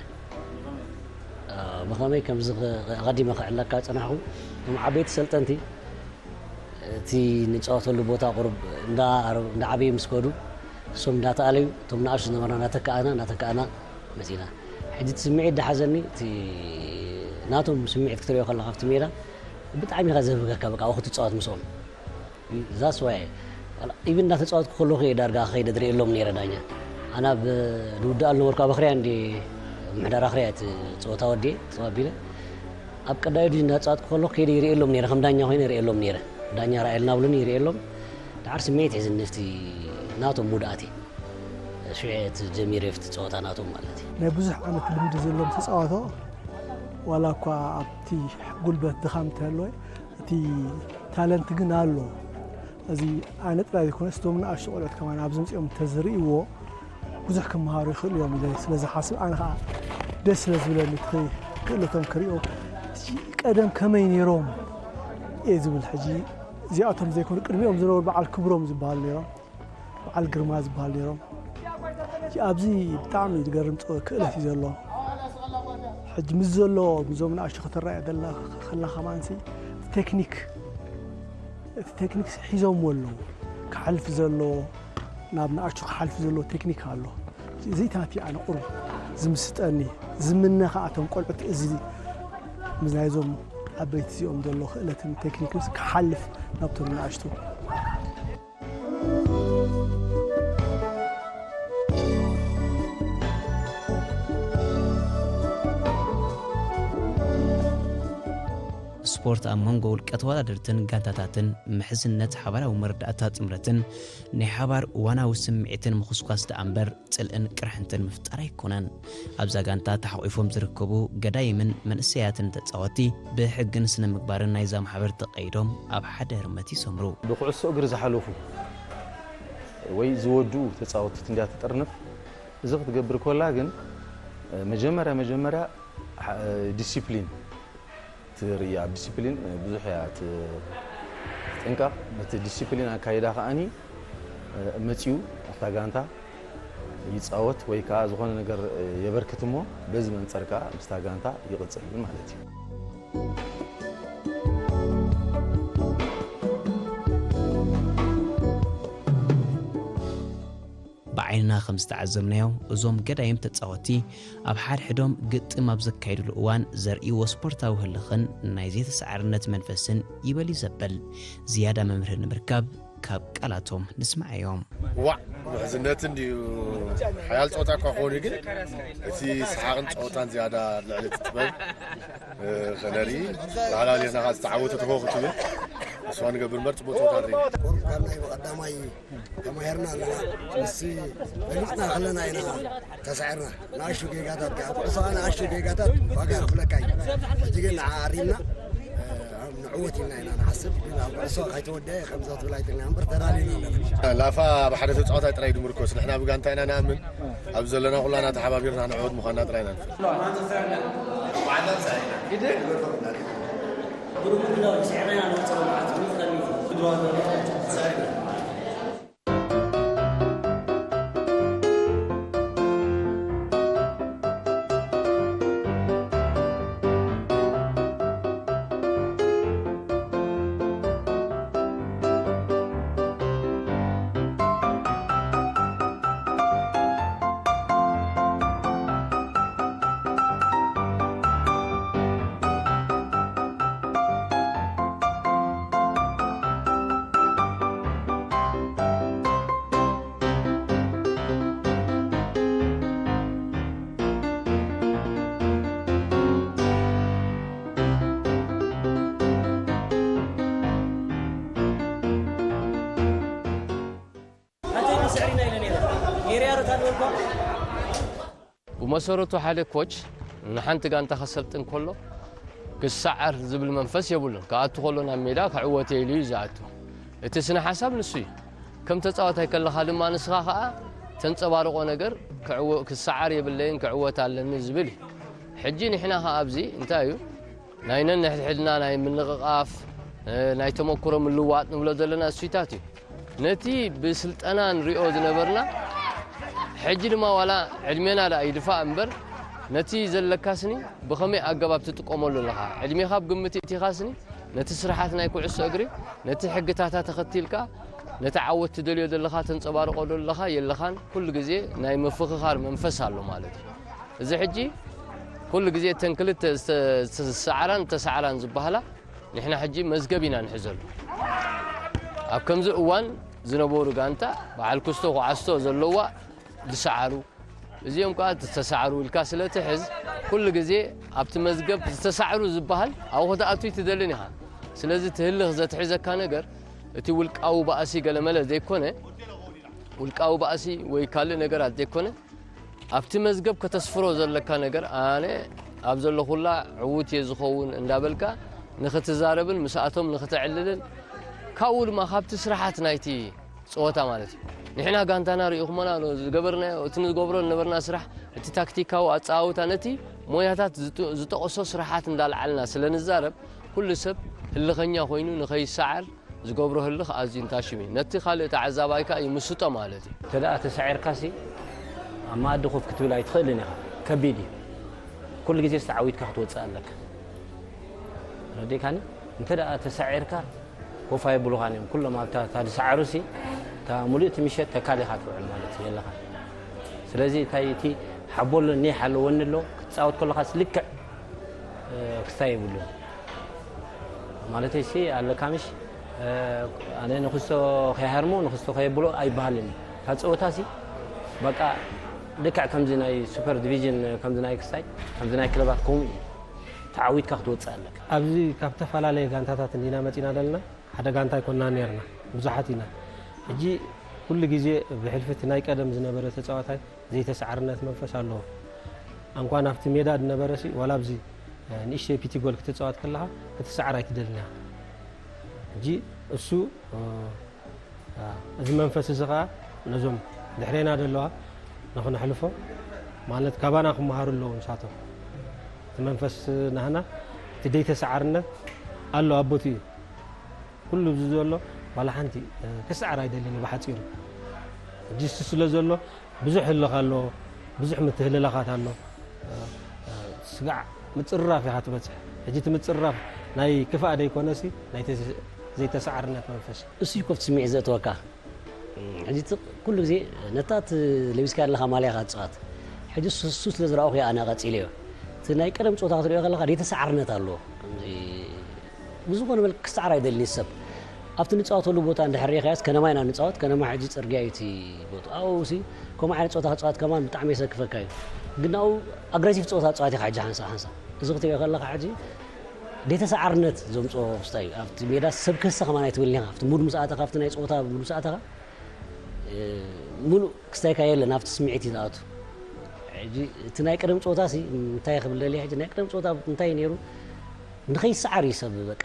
እ፣ ብኸመይ ከም ዝኸ-፣ ኣቐዲመ ክዕለካ ዝጸናሕኩ፣ እቶም ዓበይቲ ሰልጠንቲ እቲ ንጻወተሉ ቦታ ቁሩብ እንዳ፣ እንዳ ዓበዩ ምስ ከዱ፣ እሶም እንዳተኣለዩ፣ እቶም ንኣሽቱ ዝነበርና እንዳተካእና፣ እንዳተካእና መጺና። ሕጂ እቲ ስምዒት ዝሓዘኒ፣ እቲ ናቶም ስምዒት ክትሪኦ ከለኻ ኣብቲ ሜዳ፣ ብጣዕሚ ኢኻ ዘብህገካ፣ በቃ፣ ኣብኡ ክትጻወት ምስኦም። That's why፣ ኢቭን እንዳተጻወትኩ ከለኹ እየ ዳርጋ ከይደ ዝርእየሎም ነይረ ዳኛ። ኣነ ኣብ ዝውድኣሉ ነበርኩ፣ ኣብ ኣኽርያ እንዲ ምሕዳር ኣኽርያ እቲ ጸወታ ወዲኤ፣ ጸው ኣቢለ። ኣብ ቀዳዩ ድዩ እንዳተጻወትኩ ከለኹ ከይደ ይርእየሎም ነይረ፣ ከም ዳኛ ኮይነ ይርእየሎም ነይረ። ዳኛ ርኣየልና ብሉኒ ይርእየሎም። ደሓር ስምዒት ሒዝኒ፣ እቲ ናቶም ውድኣት እዩ። ሽዑ እቲ ጀሚረ፣ ኣብቲ ጸወታ ናቶም ማለት እዩ። ናይ ብዙሕ ዓመት ልምዲ ዘለዎም ተጻዋቶ፣ ዋላ እኳ ኣብቲ ጉልበት ድኻም እንተህልወ፣ እቲ ታለንት ግን ኣሎ። እዚ ኣነ ጥራይ ዘይኮነስ፣ እቶም ንኣሽቱ ቆልዑት ከማን ኣብዚ መጺኦም እንተዝርእይዎ፣ ብዙሕ ክመሃሩ ይኽእሉ እዮም ኢለ ስለ ዝሓስብ፣ ኣነ ኸኣ ደስ ስለ ዝብለኒ፣ እቲ ክእለቶም ክርእዮ፣ እቲ ቀደም ከመይ ነይሮም እየ ዝብል። ሕጂ እዚኣቶም ዘይኮኑ፣ ቅድሚኦም ዝነበሩ በዓል ክብሮም ዝበሃሉ ነይሮም። በዓል ግርማ ዝበሃል ነይሮም። ኣብዚ ብጣዕሚ ዝገርም ጥ-፣ ክእለት እዩ ዘሎ። ሕጂ ምስ ዘሎ፣ ምስዞም ንኣሽቱ ከተረኣዮ ዘላ-፣ ከላ ከማንሲ፣ እቲ ቴክኒክ፣ እቲ ቴክኒክ ሒዞምዎ ኣለዉ። ክሓልፍ ዘሎ፣ ናብ ንኣሽቱ ክሓልፍ ዘሎ ቴክኒክ ኣሎ። እዚ ታቲ ኣነ ቁሩብ ዝምስጠኒ፣ ዝምነ ከኣ እቶም ቆልዑት እዚ ምስ ናይዞም ዓበይቲ እዚኦም ዘሎ ክእለትን ቴክኒክን ክሓልፍ ናብቶም ንኣሽቱ። ስፖርት ኣብ መንጎ ውልቀ ተወዳደርትን ጋንታታትን ምሕዝነት፣ ሓባራዊ መረዳእታ፣ ጥምረትን ናይ ሓባር እዋናዊ ስምዒትን ምኹስኳስ ደኣ እምበር ጽልእን ቅርሕንትን ምፍጣር ኣይኮነን። ኣብዛ ጋንታ ተሓቑፎም ዝርከቡ ገዳይምን መንእሰያትን ተጻወትቲ ብሕግን ስነ ምግባርን ናይዛ ማሕበር ተቐይዶም ኣብ ሓደ ህርመት ይሰምሩ። ብኩዕሶ እግሪ ዝሓለፉ ወይ ዝወድኡ ተጻወትቲ እንድያ ትጥርንፍ። እዚ ክትገብር ከላ ግን መጀመርያ መጀመርያ ሓ-፣ ዲሲፕሊን ትርኢ። ኣብ ዲሲፕሊን ብዙሕ እያ ት-፣ ትጥንቀቕ። ነቲ ዲሲፕሊን ኣካይዳ ከኣኒ መጺኡ ኣብታ ጋንታ ይጻወት ወይ ከኣ ዝኾነ ነገር የበርክት እሞ በዚ መንጸር ከኣ ምስታ ጋንታ ይቕጽል ማለት እዩ። ብዓይንና ከም ዝተዓዘብናዮ፣ እዞም ገዳይም ተጻወትቲ ኣብ ሓድሕዶም ግጥም ኣብ ዘካየድሉ እዋን ዘርእይዎ ስፖርታዊ ህልኽን ናይ ዘይተሰዓርነት መንፈስን ይበል እዩ ዘበል። ዝያዳ መምርሒ ንምርካብ ካብ ቃላቶም ንስማዓዮ። ዋዕ! ምሕዝነትን ድዩ ሓያል ጸወታ እኳ ክኾን እዩ፣ ግን እቲ ሰሓቕን ጸወታን ዝያዳ ልዕሊ እቲ ጥበብ፣ እ፣ ከነርኢ፣ ባህላልና ዝተዓወተ ተኾ ክትብል ተስፋ ንገብር እምበር ጽቡቕ ጸወታ ንርኢ። ቁሩብ ካብ ናይ ብቐዳማይ ተማሂርና ኣለና። ምስ በሊጽና ከለና ኢና ተሳዒርና። ንኣሽቱ ጌጋታት ከኣ፣ ኣብ ኩዕሶ ከኣ ንኣሽቱ ጌጋታት ዋጋ የኽፍለካ እዩ። ሕጂ ግን ንዓ ኣሪምና፣ እ፣ ንዕወት ኢልና ኢና ንሓስብ። ግን ኣብ ኩዕሶ ከይተወደአ ከምዛ ትብል ኣይትልና እምበር ተዳሊና ኣለና። ላፋ ኣብ ሓደ ተጻዋታይ ጥራይ ድምርኮስ፣ ንሕና ብጋንታ ኢና ንኣምን። ኣብ ዘለና ኩላና ተሓባቢርና ንዕወት ምዃንና ጥራይ ኢና ንፈልጥ። ብመሰረቱ ሓደ ኮች ንሓንቲ ጋንታ ከሰልጥን ከሎ ክሰዓር ዝብል መንፈስ የብሉን። ክኣቱ ከሎ ናብ ሜዳ ክዕወት ኢሉ እዩ ዝኣቱ። እቲ ስነ ሓሳብ ንሱ እዩ። ከም ተጻዋታይ ከለኻ ድማ ንስኻ ከኣ ተንጸባርቆ ነገር ክዕወ-፣ ክሰዓር የብለይን ክዕወት ኣለኒ ዝብል እዩ። ሕጂ ንሕና ከኣ ኣብዚ እንታይ እዩ ናይ ነንሕድሕድና ናይ ምንቕቓፍ፣ እ፣ ናይ ተመክሮ ምልዋጥ ንብሎ ዘለና እሱይታት እዩ። ነቲ ብስልጠና ንሪኦ ዝነበርና፣ ሕጂ ድማ ዋላ ዕድሜና ደኣ ይድፋእ እምበር፣ ነቲ ዘለካ ስኒ ብኸመይ ኣገባብ ትጥቀመሉ ኣለኻ? ዕድሜኻ ብግምት የእቲኻ ስኒ፣ ነቲ ስርሓት ናይ ኩዕሶ እግሪ፣ ነቲ ሕግታታ ተኸቲልካ፣ ነቲ ዓወት ትደልዮ ዘለኻ ተንጸባርቆ ዶ ኣለኻ የለኻን፣ ኩሉ ግዜ ናይ ምፍኽኻር መንፈስ ኣሎ ማለት እዩ። እዚ ሕጂ ኩሉ ግዜ እተን ክልተ ዝተ-፣ ዝተሰዓራን ዝተሰዓራን ዝበሃላ ንሕና ሕጂ መዝገብ ኢና ንሕዘሉ። ኣብ ከምዚ እዋን ዝነበሩ ጋንታ በዓል ክስቶ ኩዓስቶ ዘለዋ ዝሰዓሩ፣ እዚኦም ከኣ ዝተሰዓሩ ኢልካ ስለ ትሕዝ፣ ኩሉ ግዜ ኣብቲ መዝገብ ዝተሰዓሩ ዝበሃል ኣብኡ ክትኣቱ ኣይትደልን ኢኻ። ስለዚ እቲ ህልኽ ዘትሕዘካ ነገር እቲ ውልቃዊ ባእሲ ገለመለ ዘይኮነ፣ ውልቃዊ ባእሲ ወይ ካልእ ነገራት ዘይኮነ፣ ኣብቲ መዝገብ ከተስፍሮ ዘለካ ነገር፣ ኣነ ኣብ ዘለኹላ ዕዉት እየ ዝኸውን እንዳበልካ ንኽትዛረብን ምስኣቶም ንኽተዕልልን፣ ካብኡ ድማ ካብቲ ስርሓት ናይቲ ጸወታ ማለት እዩ። ንሕና ጋንታና ርኢኹሞና ኣሎ፣ ዝገበርናዮ፣ እቲ ንገብሮ ዝነበርና ስራሕ፣ እቲ ታክቲካዊ ኣጸዋውታ፣ ነቲ ሞያታት ዝጥ-፣ ዝጠቕሶ ስርሓት እንዳልዓልና ስለ ንዛረብ፣ ኩሉ ሰብ ህልኸኛ ኮይኑ ንኸይሰዓር ዝገብሮ ህልኽ ኣዝዩ እንታሽም እዩ። ነቲ ካልእ ተዓዛባይ ከኣ ይምስጦ ማለት እዩ። እንተ ደኣ ተሳዒርካሲ ኣብ መኣዲ ኮፍ ክትብል ኣይትኽእልን ኢኻ። ከቢድ እዩ። ኩሉ ግዜ ተዓዊትካ ክትወጽእ ኣለካ። ረዲእካኒ? እንተ ደኣ ተሳዒርካ ኮፍ ኣይብሉኻን እዮም። ኩሎም ኣብታ፣ እታ ዝሰዓሩሲ፣ እታ ሙሉእቲ ምሸት ተካል ኢኻ ትውዕል ማለት የለኻን። ስለዚ እንታይ እቲ ሓቦ ኣሎ፣ ኒሕ ኣሎ፣ ወኒ ኣሎ፣ ክትጻወት ከለኻስ ልክዕ፣ እ፣ ክስታይ የብሉን። ማለተይሲ ኣለካ ምሽ፣ እ፣ ኣነ ንክስቶ ከይሃርሞ ንክስቶ ከየብሎ ኣይበሃልን እዩ። እታ ጸወታሲ በቃ ልክዕ ከምዚ ናይ ሱፐር ዲቪዥን፣ ከምዚ ናይ ክስታይ፣ ከምዚ ናይ ክለባት ከምኡ እዩ። ተዓዊትካ ክትወጽእ ኣለካ። ኣብዚ ካብ ዝተፈላለየ ጋንታታት እንዲና መጺና ዘለና፣ ሓደ ጋንታ ኣይኮንና ነርና፣ ብዙሓት ኢና። ሕጂ ኩሉ ግዜ ብሕልፊ እቲ ናይ ቀደም ዝነበረ ተጻዋታይ ዘይተሰዓርነት መንፈስ ኣለዎ። ኣንኳን ኣብቲ ሜዳ ዝነበረሲ ዋላ ኣብዚ፣ እ፣ ንእሽተይ ፒቲ ጎል ክትጻወት ከለኻ ክትሰዓር ኣይትደልን ኢኻ። ሕጂ እሱ፣ እ፣ እ፣ እዚ መንፈስ እዚ ኸኣ ነዞም ድሕሬና ዘለዋ ንኽነሕልፎ ማለት ካባና ክመሃሩ ኣለዎም ንሳቶም። እቲ መንፈስ ናህና እቲ ዘይተሰዓርነት ኣሎ ኣብ ቦትኡ እዩ። ኩሉ እዚ ዘሎ ዋላ ሓንቲ፣ እ፣ ክስዓር ኣይደልን እዩ ብሓጺሩ። ሕጂ እሱ ስለ ዘሎ ብዙሕ ህልኽ ኣሎ፣ ብዙሕ ምትህልላኻት ኣሎ። እ፣ እ፣ ስጋዕ ምጽርራፍ ኢኻ ትበጽሕ። ሕጂ እቲ ምጽርራፍ ናይ ክፋእ ደይኮነሲ ናይ ተዘ-፣ ዘይተሰዓርነት መንፈስ እዩ። እሱ እዩ ኮፍቲ ስምዒት ዘእትወካ። ሕጂ እቲ ኩሉ ግዜ ነታ እቲ ለቢስካያ ዘለኻ ማልያ ኢኻ ትጻወት። ሕጂ እሱ፣ እሱ ስለ ዝረኣኹ እየ ኣነ ቀጺለዮ። እቲ ናይ ቀደም ጸወታ ክትሪኦ ከለኻ ዘይተሰዓርነት ኣለዎ። ከምዚ ብዝኾነ መልክዕ ክሰዓር ኣይደልን እዩ ሰብ። ኣብቲ ንጻወተሉ ቦታ እንድሕር ርኢኻዮስ፣ ከነማ ኢና ንጻወት፣ ከነማ ሕጂ ጽርግያ እዩ እቲ ቦታ። ኣብኡሲ ከምኡ ዓይነት ጸወታ ክጻወት ከማን ብጣዕሚ የሰክፈካ እዩ። ግን ኣብኡ ኣግረሲቭ ጸወታ ትጻወት ኢኻ ሕጂ ሓንሳእ ሓንሳእ። እዚ ክትሪኦ ከለኻ ሕጂ ደይተሰዓርነት ዘምፅኦ ክስታይ እዩ። ኣብቲ ሜዳ ሰብ ክህሰ ከማን ኣይትብልን ኢኻ። ኣብቲ ሙድ ምስ ኣተኻ፣ ኣብቲ ናይ ፀወታ ሙድ ምስ ኣተኻ፣ እ፣ ሙሉእ ክስታይካ የለን፣ ኣብቲ ስምዒት እዩ ዝኣቱ። ሕጂ እቲ ናይ ቀደም ፀወታ ሲ እንታይ ክብል ደልየ፣ ሕጂ ናይ ቀደም ፀወታ እንታይ እዩ ነይሩ? ንኸይሰዓር እዩ ሰብ በቃ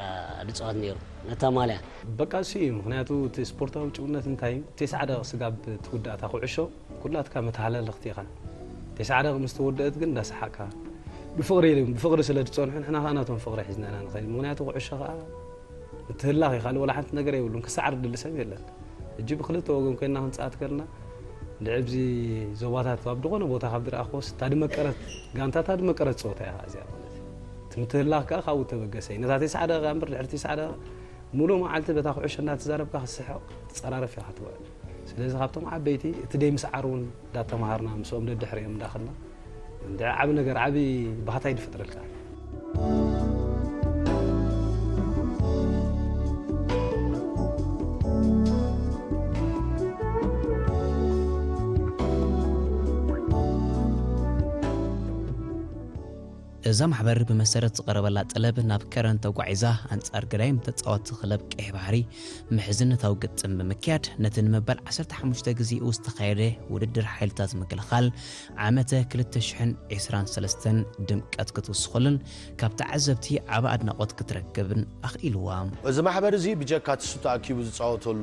ዝፃወት ነይሩ፣ ነታ ማልያ። በቃ እሱ እዩ። ምኽንያቱ እቲ ስፖርታዊ ጭውነት እንታይ እዩ? ቴስዓ ደቂቕ ስጋብ ትውዳእ እታ ኩዕሾ ኩላትካ መተሃላለኽቲ ኢኻ። ቴስዓ ደቂቕ ምስ ተወደአት ግን እንዳሰሓቅካ ብፍቕሪ፣ ብፍቕሪ ስለ ዝፀንሑ ንሕና ኸዓ ናቶም ፍቕሪ ሒዝና ኢና ንኸይድ። ምኽንያቱ ኩዕሾ ኸዓ ምትህላኽ እዩ፣ ካልእ ወላ ሓንቲ ነገር የብሉን። ክሰዓር ድሊ ሰብ የለን። ሕጂ ብክልተ ወገን ኮይንና ክንፀኣት ከለና፣ ልዕሊ ኣብዚ ዞባታት ኣብ ዝኾነ ቦታ ካብ ዝረኣኽዎስ፣ እታ ድመቀረት ጋንታ፣ እታ ድመቀረት ፀወታ እያ እዚኣ ማለት እዩ። እቲ ምትህላኽ ከኣ ካብኡ ተበገሰ እዩ። ነታ ቴስዓ ደቂቓ እምበር፣ ድሕሪ ቴስዓ ደቂቓ ሙሉእ መዓልቲ በታ ኩዕሾ እናተዛረብካ ክትስሕቕ፣ ክትጸራረፍ ኢኻ ትውዕል። ስለዚ ካብቶም ዓበይቲ እቲ ደይምስዓር እውን እንዳተምሃርና፣ ምስኦም ደድሕሪኦም እንዳኸድና፣ እንድዒ ዓቢ ነገር፣ ዓቢ ባህታ እዩ ዝፈጥረልካ። እዛ ማሕበር ብመሰረት ዝቐረበላ ጠለብ ናብ ከረን ተጓዒዛ ኣንጻር ገዳይም ተጻወትቲ ክለብ ቀይሕ ባሕሪ ምሕዝነታዊ ግጥም ብምክያድ፣ ነቲ ንመበል ዓሰርተ ሓሙሽተ ግዜኡ ዝተኻየደ ውድድር ሓይልታት ምክልኻል ዓመተ ክልተ ሽሕን ዕስራን ሰለስተን ድምቀት ክትውስኸሉን ካብ ተዓዘብቲ ዓቢ ኣድናቖት ክትረክብን ኣኽኢልዋ። እዚ ማሕበር እዚ ብጀካ ትሱ ተኣኪቡ ዝጻወተሉ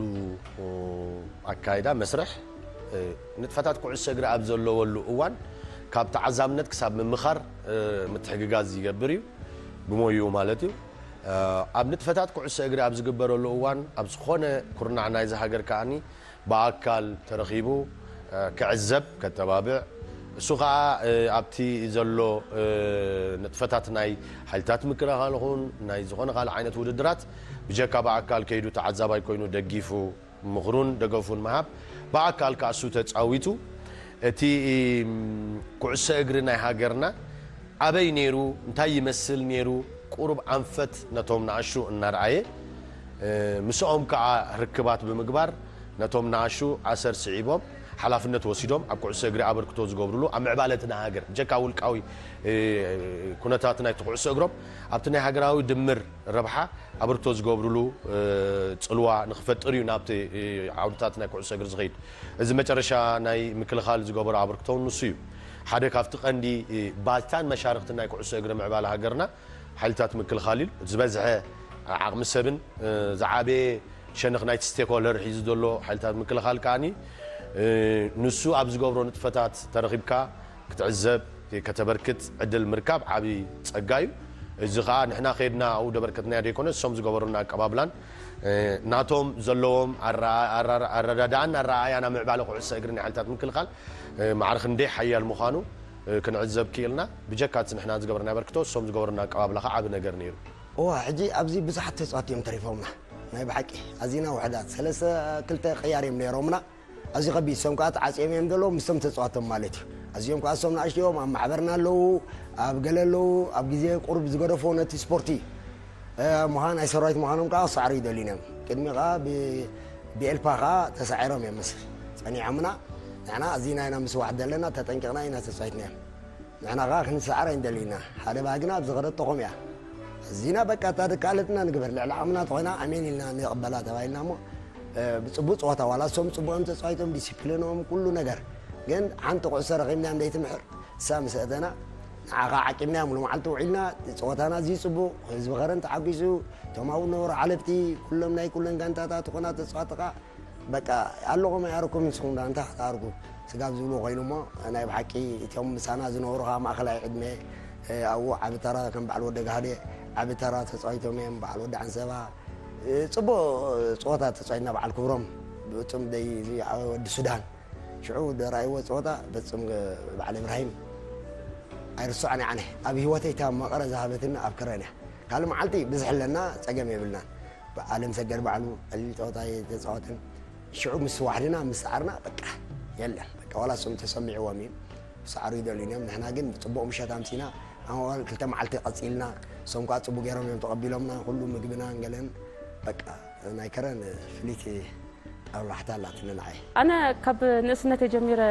ኣካይዳ መስርሕ፣ ንጥፈታት ኩዕሶ እግሪ ኣብ ዘለወሉ እዋን ካብ ተዓዛብነት ክሳብ ምምኻር ምትሕግጋዝ ይገብር እዩ፣ ብሞይኡ ማለት እዩ። ኣብ ንጥፈታት ኩዕሶ እግሪ ኣብ ዝግበረሉ እዋን ኣብ ዝኾነ ኩርናዕ ናይዚ ሃገር ከኣኒ ብኣካል ተረኺቡ ክዕዘብ፣ ከተባብዕ፣ እሱ ኸኣ ኣብቲ ዘሎ ንጥፈታት ናይ ሓይልታት ምክልኻል ይኹን ናይ ዝኾነ ካልእ ዓይነት ውድድራት ብጀካ ብኣካል ከይዱ ተዓዛባይ ኮይኑ ደጊፉ ምኽሩን ደገፉን ምሃብ፣ ብኣካል ከኣ እሱ ተጻዊቱ፣ እቲ ኩዕሶ እግሪ ናይ ሃገርና ኣበይ ነይሩ፣ እንታይ ይመስል ነይሩ፣ ቁሩብ ኣንፈት ነቶም ንኣሽቱ እናርኣየ፣ ምስኦም ከኣ ርክባት ብምግባር፣ ነቶም ንኣሽቱ ኣሰር ስዒቦም፣ ሓላፍነት ወሲዶም፣ ኣብ ኩዕሶ እግሪ ኣበርክቶ ዝገብሩሉ፣ ኣብ ምዕባለ እቲ ናይ ሃገር፣ ብጀካ ውልቃዊ ኩነታት ናይቲ ኩዕሶ እግሮም፣ ኣብቲ ናይ ሃገራዊ ድምር ረብሓ ኣበርክቶ ዝገብሩሉ ጽልዋ ንኽፈጥር እዩ ናብቲ ዓውድታት ናይ ኩዕሶ እግሪ ዝኸይድ። እዚ መጨረሻ ናይ ምክልኻል ዝገበሮ ኣበርክቶ እውን ንሱ እዩ። ሓደ ካብቲ ቀንዲ ባይታን መሻርኽትን ናይ ኩዕሶ እግሪ ምዕባለ ሃገርና ሓይልታት ምክልኻል እዩ። ዝበዝሐ ዓቕሚ ሰብን ዝዓበየ ሸነኽ ናይቲ ስቴክሆልደር ሒዙ ዘሎ ሓይልታት ምክልኻል ከኣኒ፣ ንሱ ኣብ ዝገብሮ ንጥፈታት ተረኺብካ ክትዕዘብ፣ ከተበርክት ዕድል ምርካብ ዓቢ ጸጋ እዩ። እዚ ኸኣ ንሕና ኸድና ኣብኡ ደበርከትናዮ ዘይኮነ፣ እሶም ዝገበሩና ኣቀባብላን፣ ናቶም ዘለዎም ኣረዳድኣን ኣረኣእያን ኣብ ምዕባለ ኩዕሶ እግሪ ናይ ሓይልታት ምክልኻል ማዕረ ክንደይ ሓያል ምዃኑ ክንዕዘብ ክኢልና። ብጀካ እቲ ንሕና ዝገበርናዮ ኣበርክቶ፣ እሶም ዝገበሩና ኣቀባብላ ኸኣ ዓቢ ነገር ነይሩ። እዋ፣ ሕጂ ኣብዚ ብዙሓት ተጻወትቲ እዮም ተሪፎምና። ናይ ብሓቂ ኣዚና ውሕዳት፣ ሰለስተ ክልተ ቀያር እዮም ነይሮምና። ኣዝዩ ከቢድ፣ እሶም ከኣ ተዓጽዮም እዮም ዘለዉ፣ ምስቶም ተጻወቶም ማለት እዩ። ኣዚኦም ከኣ እሶም ንኣሽቱ እዮም፣ ኣብ ማሕበርና ኣለዉ፣ ኣብ ገለ ኣለዉ፣ ኣብ ግዜ ቁሩብ ዝገደፎ ነቲ ስፖርቲ፣ እ፣ ምዃን ናይ ሰራዊት ምዃኖም ከኣ ክሰዕሩ ይደልዩን እዮም። ቅድሚ ከኣ ብ-፣ ብኤልፓ ከኣ ተሳዒሮም እዮም ምስ ጸኒዖምና። ንሕና ኣዚና ኢና ምስዋሕ ዘለና፣ ተጠንቂቕና ኢና ተጻዊትናዮም። ንሕና ከኣ ክንሰዓር ኣይንደልን ኢና። ሓደ ባህግና ኣብ ዝኸደት ተኾም እያ። እዚና በቃ እታ ደቃለትና ንግበር፣ ልዕሊ ዓቕምና ተኾይና ኣሜን ኢልና ንቕበላ ተባሂልና እሞ፣ እ፣ ብጽቡቕ ጸወታ፣ ዋላ እሶም ጽቡቕ እዮም ተጻዊቶም፣ ዲሲፕሊኖም፣ ኩሉ ነገር። ግን ሓንቲ ኩዕሶ ረኺብና እንደይትምሕር፣ እሳ ምስ ኣተና፣ ንዓ ከኣ ዓቂብና፣ ሙሉ መዓልቲ ውዒልና፣ ጸወታና ኣዝዩ ጽቡቕ፣ ህዝቢ ከረን ተሓጒሱ፣ እቶም ኣብኡ ዝነበሩ ሓለፍቲ፣ ኩሎም ናይ ኩለን ጋንታታት ዝኾና ተጻወትቲ ከኣ በቃ ኣለኹም ኣይኣረኩም ንስኹም ደኣ እንታይ ክትኣርጉ ስጋብ ዝብሉ ኮይኑ እሞ ናይ ብሓቂ እቶም ምሳና ዝነበሩ ከዓ ማእኸላይ ዕድመ ኣብኡ ዓቢ ተራ ከም በዓል ወደ ጋህዴ ዓቢ ተራ ተፃዊቶም እዮም። በዓል ወደ ዓንሰባ ፅቡቅ ፀወታ ተፃዊትና በዓል ክብሮም ብፍፁም ደይ ወዲ ሱዳን ሽዑ ደራይዎ ፀወታ ፍፁም በዓል እብራሂም ኣይርስዖን እየ ኣነ ኣብ ህይወተይ እታ መቐረ ዝሃበትኒ ኣብ ክረን እያ። ካልእ መዓልቲ ብዝሕ ኣለና ጸገም የብልናን። ኣለም ሰገድ ባዕሉ ቀሊል ጸወታ ኣይተጻወተን። ሽዑ ምስ ዋሕድና ምስ ሰዓርና በቃ የለን በቃ ዋላ እሶም ተሰሚዕዎም እዩ ክሰዓሩ ይደልዩን እዮም። ንሕና ግን ጽቡቕ ምሸት ኣምሲና ኣዋል ክልተ መዓልቲ ቀጺልና እሶም ከኣ ጽቡቕ ገይሮም እዮም ተቐቢሎምና ኩሉ ምግብናን ገለን በቃ ናይ ከረን ፍልይቲ ጣውላሕታ ኣላትኒ ንዓይ። ኣነ ካብ ንእስነተይ ጀሚረ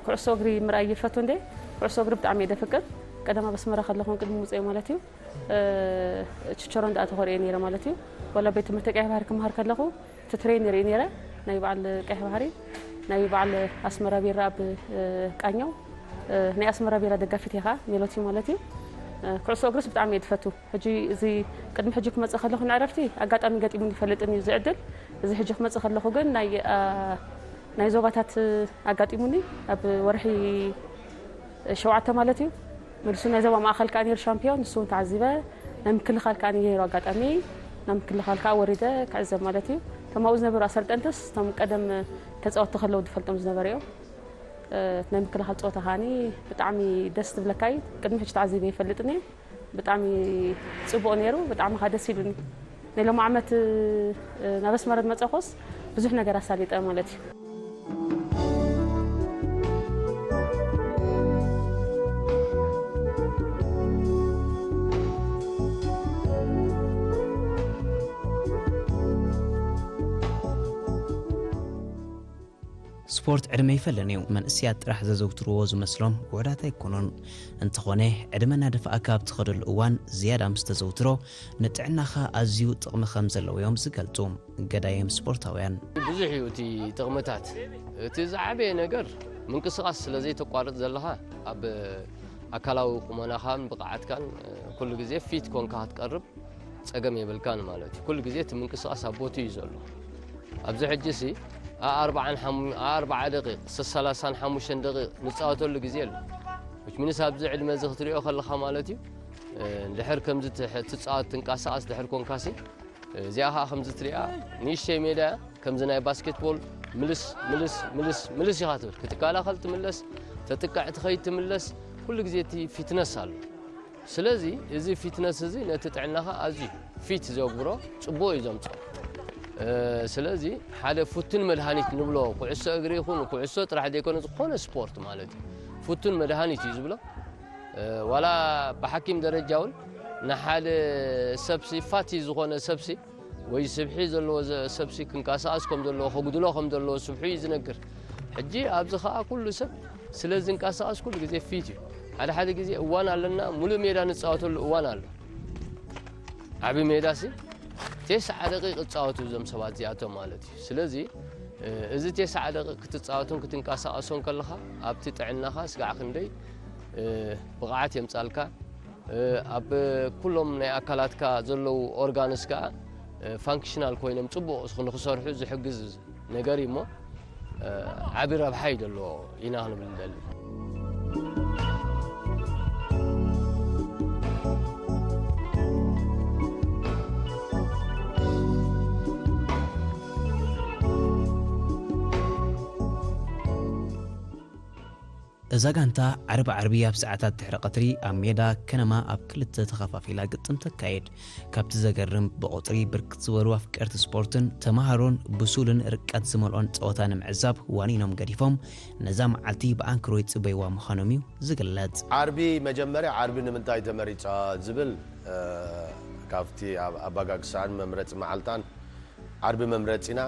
ኩዕሶ እግሪ ምርኣይ ይፈቱ እንዴ ኩዕሶ እግሪ ብጣዕሚ እየ ደፍቅር። ቀደም ኣብ ኣስመራ ከለኹ ቅድሚ ምውፀይ ማለት እዩ፣ እ፣ ችቸሮ እንዳኣተኹ ርእየ ነይረ ማለት እዩ። ዋላ ቤት ትምህርቲ ቀይሕ ባህሪ ክመሃር ከለኹ እቲ ትሬን ርኢ ነይረ፣ ናይ በዓል ቀይሕ ባህሪ፣ ናይ በዓል ኣስመራ ቢራ ኣብ፣ እ፣ ቃኘው፣ እ፣ ናይ ኣስመራ ቢራ ደጋፊት እየ ከዓ፣ ሜሎቲ ማለት እዩ። እ፣ ኩዕሶ እግርስ ብጣዕሚ እየ ዝፈቱ። ሕጂ እዚ ቅድሚ ሕጂ ክመፅእ ከለኹ ንዕረፍቲ ኣጋጣሚ ገጢሙኒ ይፈልጥን እዩ እዚ ዕድል። እዚ ሕጂ ክመፅእ ከለኹ ግን ናይ፣ እ፣ ናይ ዞባታት ኣጋጢሙኒ ኣብ ወርሒ ሸውዓተ ማለት እዩ። መልሱ ናይ ዞባ ማእኸል ከዓ ነይሩ ሻምፒዮን፣ ንሱ እውን ተዓዚበ። ናይ ምክልኻል ከዓ ነይሩ ኣጋጣሚ፣ ናይ ምክልኻል ከዓ ወሪደ ክዕዘብ ማለት እዩ። እቶም ኣብኡ ዝነበሩ ኣሰልጠንትስ እቶም ቀደም ተፃወትቲ ከለዉ ዝፈልጦም ዝነበረ እዮም። እ፣ ናይ ምክልኻል ፀወታ ከዓኒ ብጣዕሚ ደስ ትብለካ እዩ። ቅድሚ ሕጂ ተዓዚበ ይፈልጥን እየ። ብጣዕሚ ፅቡቕ ነይሩ፣ ብጣዕሚ ከዓ ደስ ኢሉኒ። ናይ ሎሚ ዓመት፣ እ፣ ናብ ኣስመራ ዝመፀኹስ ብዙሕ ነገር ኣሳሊጠ ማለት እዩ። ስፖርት ዕድመ ይፈልን እዩ። መንእሰያት ጥራሕ ዘዘውትርዎ ዝመስሎም ውሑዳት ኣይኮኑን። እንተኾነ፣ ዕድመ እናደፍኣካ ኣብ ትኸደሉ እዋን ዝያዳ ምስ ተዘውትሮ፣ ንጥዕናኻ ኣዝዩ ጥቕሚ ከም ዘለዎ እዮም ዝገልጹ ገዳይም ስፖርታውያን። ብዙሕ እዩ እቲ ጥቕምታት። እቲ ዝዓበየ ነገር ምንቅስቓስ ስለ ዘይተቋርጽ ዘለኻ፣ ኣብ ኣካላዊ ቁመናኻን ብቕዓትካን ኩሉ ግዜ ፊት ኮንካ ክትቀርብ ጸገም የብልካን ማለት እዩ። ኩሉ ግዜ እቲ ምንቅስቓስ ኣብ ቦትኡ እዩ ዘሎ። ኣብዚ ሕጂ ሲ ኣርባዓን ሓሙ- ኣርባዓ ደቂቕ፣ ሰላሳን ሓሙሽተን ደቂቕ ንጻወተሉ ግዜ ኣሎ። Which means ኣብዚ ዕድመ እዚ ክትሪኦ ከለኻ ማለት እዩ፣ እ፣ ድሕር ከምዚ ትሕ- ትጻወት ትንቀሳቐስ ድሕር ኮንካሲ፣ እዚኣ ኸዓ ከምዚ ትሪኣ ንእሽተይ ሜዳ እያ፣ ከምዚ ናይ ባስኬትቦል ምልስ ምልስ ምልስ ምልስ ኢኻ ትብል። ክትከላኸል ትምለስ፣ ተጥቅዕ ትኸይድ ትምለስ፣ ኩሉ ግዜ እቲ ፊትነስ ኣሎ። ስለዚ እዚ ፊትነስ እዚ ነቲ ጥዕናኻ ኣዝዩ ፊት ዘግብሮ ጽቡቕ እዩ ዘምጽኦ። እ፣ ስለዚ ሓደ ፉትን መድሃኒት ንብሎ፣ ኩዕሶ እግሪ ይኹን ኩዕሶ ጥራሕ ዘይኮነ ዝኾነ ስፖርት ማለት እዩ፣ ፉትን መድሃኒት እዩ ዝብሎ። እ፣ ዋላ ብሓኪም ደረጃ እውን ንሓደ ሰብሲ ፋቲ ዝኾነ ሰብሲ ወይ ስብሒ ዘለዎ ዘ- ሰብሲ ክንቀሳቐስ ከም ዘለዎ ከጉድሎ ከም ዘለዎ ስብሒ እዩ ዝነግር። ሕጂ ኣብዚ ኸዓ ኩሉ ሰብ ስለ ዝንቀሳቐስ ኩሉ ግዜ ፊት እዩ። ሓደ ሓደ ግዜ እዋን ኣለና፣ ሙሉእ ሜዳ ንፃወተሉ እዋን ኣሎ። ዓቢ ሜዳ ሲ ቴስዓ ደቂቕ ይፃወቱ እዞም ሰባት እዚኣቶም ማለት እዩ። ስለዚ እ፣ እዚ ቴስዓ ደቂቕ ክትፃወቱን ክትንቀሳቐሶን ከለኻ ኣብቲ ጥዕናኻ ስጋዕ ክንደይ እ፣ ብቕዓት የምፃልካ። እ፣ ኣብ ኩሎም ናይ ኣካላትካ ዘለዉ ኦርጋንስ ከዓ እ፣ ፋንክሽናል ኮይኖም ፅቡቕ ንክሰርሑ ዝሕግዝ ነገር እዩ እሞ እ፣ ዓቢ ረብሓ እዩ ዘለዎ ኢና ክንብል ንደሊ። እዛ ጋንታ ዓርቢ ዓርቢ ኣብ ሰዓታት ድሕሪ ቀትሪ ኣብ ሜዳ ከነማ ኣብ ክልተ ተኸፋፊላ ግጥም ተካይድ። ካብቲ ዘገርም ብቑጽሪ ብርክት ዝበሉ ኣፍቀርቲ ስፖርትን ተመሃሮን ብሱልን ርቀት ዝመልኦን ጸወታ ንምዕዛብ ዋኒኖም ገዲፎም ነዛ መዓልቲ ብኣንክሮ ይጽበይዋ ምዃኖም እዩ ዝግለጽ። ዓርቢ መጀመርያ ዓርቢ ንምንታይ ተመሪጻ ዝብል እ፣ ካብቲ ኣብ ኣባጋግሳን መምረጺ መዓልታን ዓርቢ መምረጺና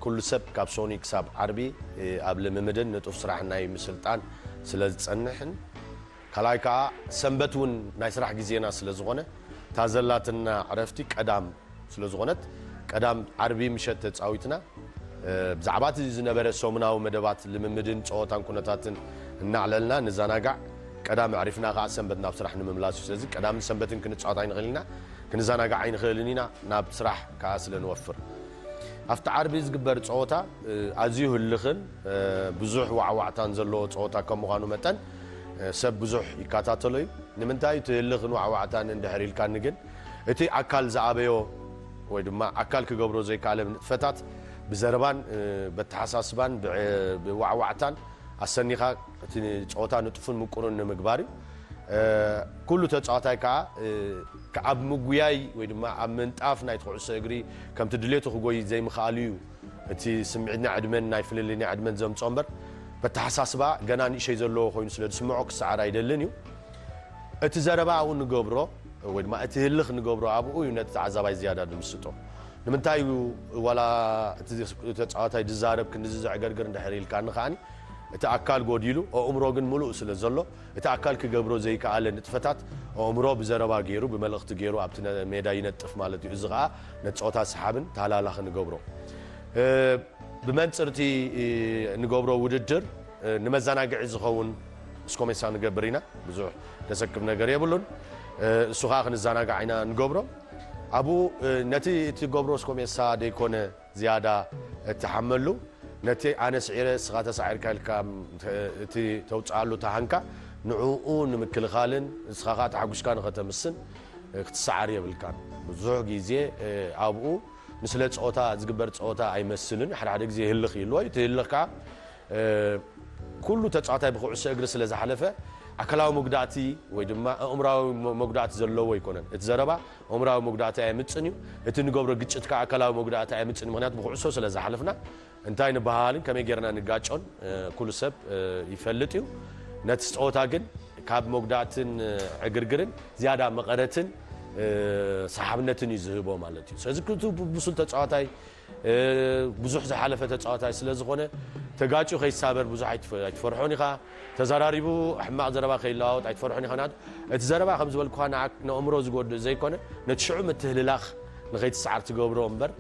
ኩሉ ሰብ ካብ ሶኒ ክሳብ ዓርቢ እ፣ ኣብ ልምምድን ንጡፍ ስራሕ ናይ ምስልጣን ስለ ዝጸንሕን ካልኣይ ከኣ ሰንበት እውን ናይ ስራሕ ግዜና ስለ ዝኾነ እታ ዘላትና ዕረፍቲ ቀዳም ስለ ዝኾነት ቀዳም ዓርቢ ምሸት ተጻዊትና እ፣ ብዛዕባ እቲ ዝነበረ ሰሙናዊ መደባት ልምምድን ጸወታን ኩነታትን እናዕለልና ንዘናጋዕ ቀዳም ኣዕሪፍና ከኣ ሰንበት ናብ ስራሕ ንምምላስ እዩ። ስለዚ ቀዳምን ሰንበትን ክንጻወት ኣይንኽእል ኢና፣ ክንዘናጋዕ ኣይንኽእልን ኢና ናብ ስራሕ ከኣ ስለ ንወፍር። ኣብቲ ዓርቢ ዝግበር ጸወታ እ፣ ኣዝዩ ህልኽን እ፣ ብዙሕ ዋዕዋዕታን ዘለዎ ጸወታ ከም ምዃኑ መጠን እ፣ ሰብ ብዙሕ ይከታተሎ እዩ። ንምንታይ እቲ ህልኽን ዋዕዋዕታን እንድሕር ኢልካኒ ግን እቲ ኣካል ዝኣበዮ ወይ ድማ ኣካል ክገብሮ ዘይከኣለ ንጥፈታት ብዘረባን እ፣ በተሓሳስባን ብዕ- ብዋዕዋዕታን ኣሰኒኻ እቲ ጸወታ ንጡፍን ምቁርን ንምግባር እዩ። እ፣ ኩሉ ተጻዋታይ ከኣ እ፣ ኣብ ምጉያይ ወይ ድማ ኣብ ምንጣፍ ናይቲ ኩዕሶ እግሪ ከምቲ ድሌቱ ክጎይ ዘይምኽኣሉ እዩ እቲ ስምዒት ናይ ዕድመን ናይ ፍልልይ ናይ ዕድመን ዘምጽኦ እምበር በተሓሳስባ ገና ንእሸይ ዘለዎ ኮይኑ ስለ ዝስምዖ ክሰዓር ኣይደልን እዩ። እቲ ዘረባ ኣብኡ ንገብሮ ወይ ድማ እቲ ህልኽ ንገብሮ ኣብኡ እዩ ነቲ ተዓዛባይ ዝያዳ ድምስጦ። ንምንታይ እዩ ዋላ እቲ ተጻዋታይ ዝዛረብ ክንድዚ ዘዕገርግር እንድሕር ኢልካኒ ከኣኒ እቲ ኣካል ጎዲሉ ኣእምሮ ግን ምሉእ ስለ ዘሎ፣ እቲ ኣካል ክገብሮ ዘይከኣለ ንጥፈታት ኣእምሮ ብዘረባ ገይሩ፣ ብመልእኽቲ ገይሩ ኣብቲ ነ-፣ ሜዳ ይነጥፍ ማለት እዩ። እዚ ኸኣ ነቲ ጸወታ ሰሓብን ተሃላላኽን ንገብሮ። እ፣ ብመንጽር እቲ፣ እ፣ ንገብሮ ውድድር፣ እ፣ ንመዘናግዒ ዝኸውን እስኮሜሳ ንገብር ኢና። ብዙሕ ዘሰክፍ ነገር የብሉን። እ፣ እሱ ኸኣ ክንዘናጋዕ ኢና ንገብሮ። ኣብኡ፣ እ፣ ነቲ እትገብሮ እስኮሜሳ ደይኮነ ዝያዳ እትሓመሉ፣ ነቲ ኣነ ስዒረ እስኻ ተሳዒርካ ኢልካ እቲ ተውጽኣሉ ተሃንካ ንዕኡ ንምክልኻልን ንስኻ ኸኣ ተሓጒስካ ንኸተምስን ክትሰዓር የብልካን። ብዙሕ ግዜ ኣብኡ ንስለ ጸወታ ዝግበር ጸወታ ኣይመስልን። ሓደ ሓደ ግዜ ህልኽ ይህልዎ እዩ። እቲ ህልኽ ከኣ ኩሉ ተጻዋታይ ብኩዕሶ እግሪ ስለ ዝሓለፈ ኣካላዊ መጉዳእቲ ወይ ድማ ኣእምራዊ መ-፣ መጉዳእቲ ዘለዎ ኣይኮነን። እቲ ዘረባ ኣእምራዊ መጉዳእቲ ኣየምጽን እዩ። እቲ ንገብሮ ግጭት ከኣ ኣካላዊ መጉዳእቲ ኣየምጽን እዩ። ምኽንያቱ ብኩዕሶ ስለ ዝሓለፍና እንታይ ንበሃሃልን ከመይ ጌርና ንጋጮን፣ እ፣ ኩሉ ሰብ፣ እ፣ ይፈልጥ እዩ። ነቲ ጸወታ ግን ካብ መጉዳእትን፣ እ፣ ዕግርግርን ዝያዳ መቐረትን፣ እ፣ ሰሓብነትን እዩ ዝህቦ ማለት እዩ። ስለዚ ክቱ ብ-፣ ብሱል ተጻዋታይ፣ እ፣ ብዙሕ ዝሓለፈ ተጻዋታይ ስለ ዝኾነ ተጋጭዩ ከይሳበር ብዙሕ ኣይትፈ-፣ ኣይትፈርሖን ኢኻ። ተዘራሪቡ ሕማቕ ዘረባ ከይለዋወጥ ኣይትፈርሖን ኢኻ። ናቱ እቲ ዘረባ ከም ዝበልኩኻ ንዓክ-፣ ንኣእምሮ ዝጎድእ ዘይኮነ ነቲ ሽዑ ምትህልላኽ ንኸይትሰዓር ትገብሮ እምበር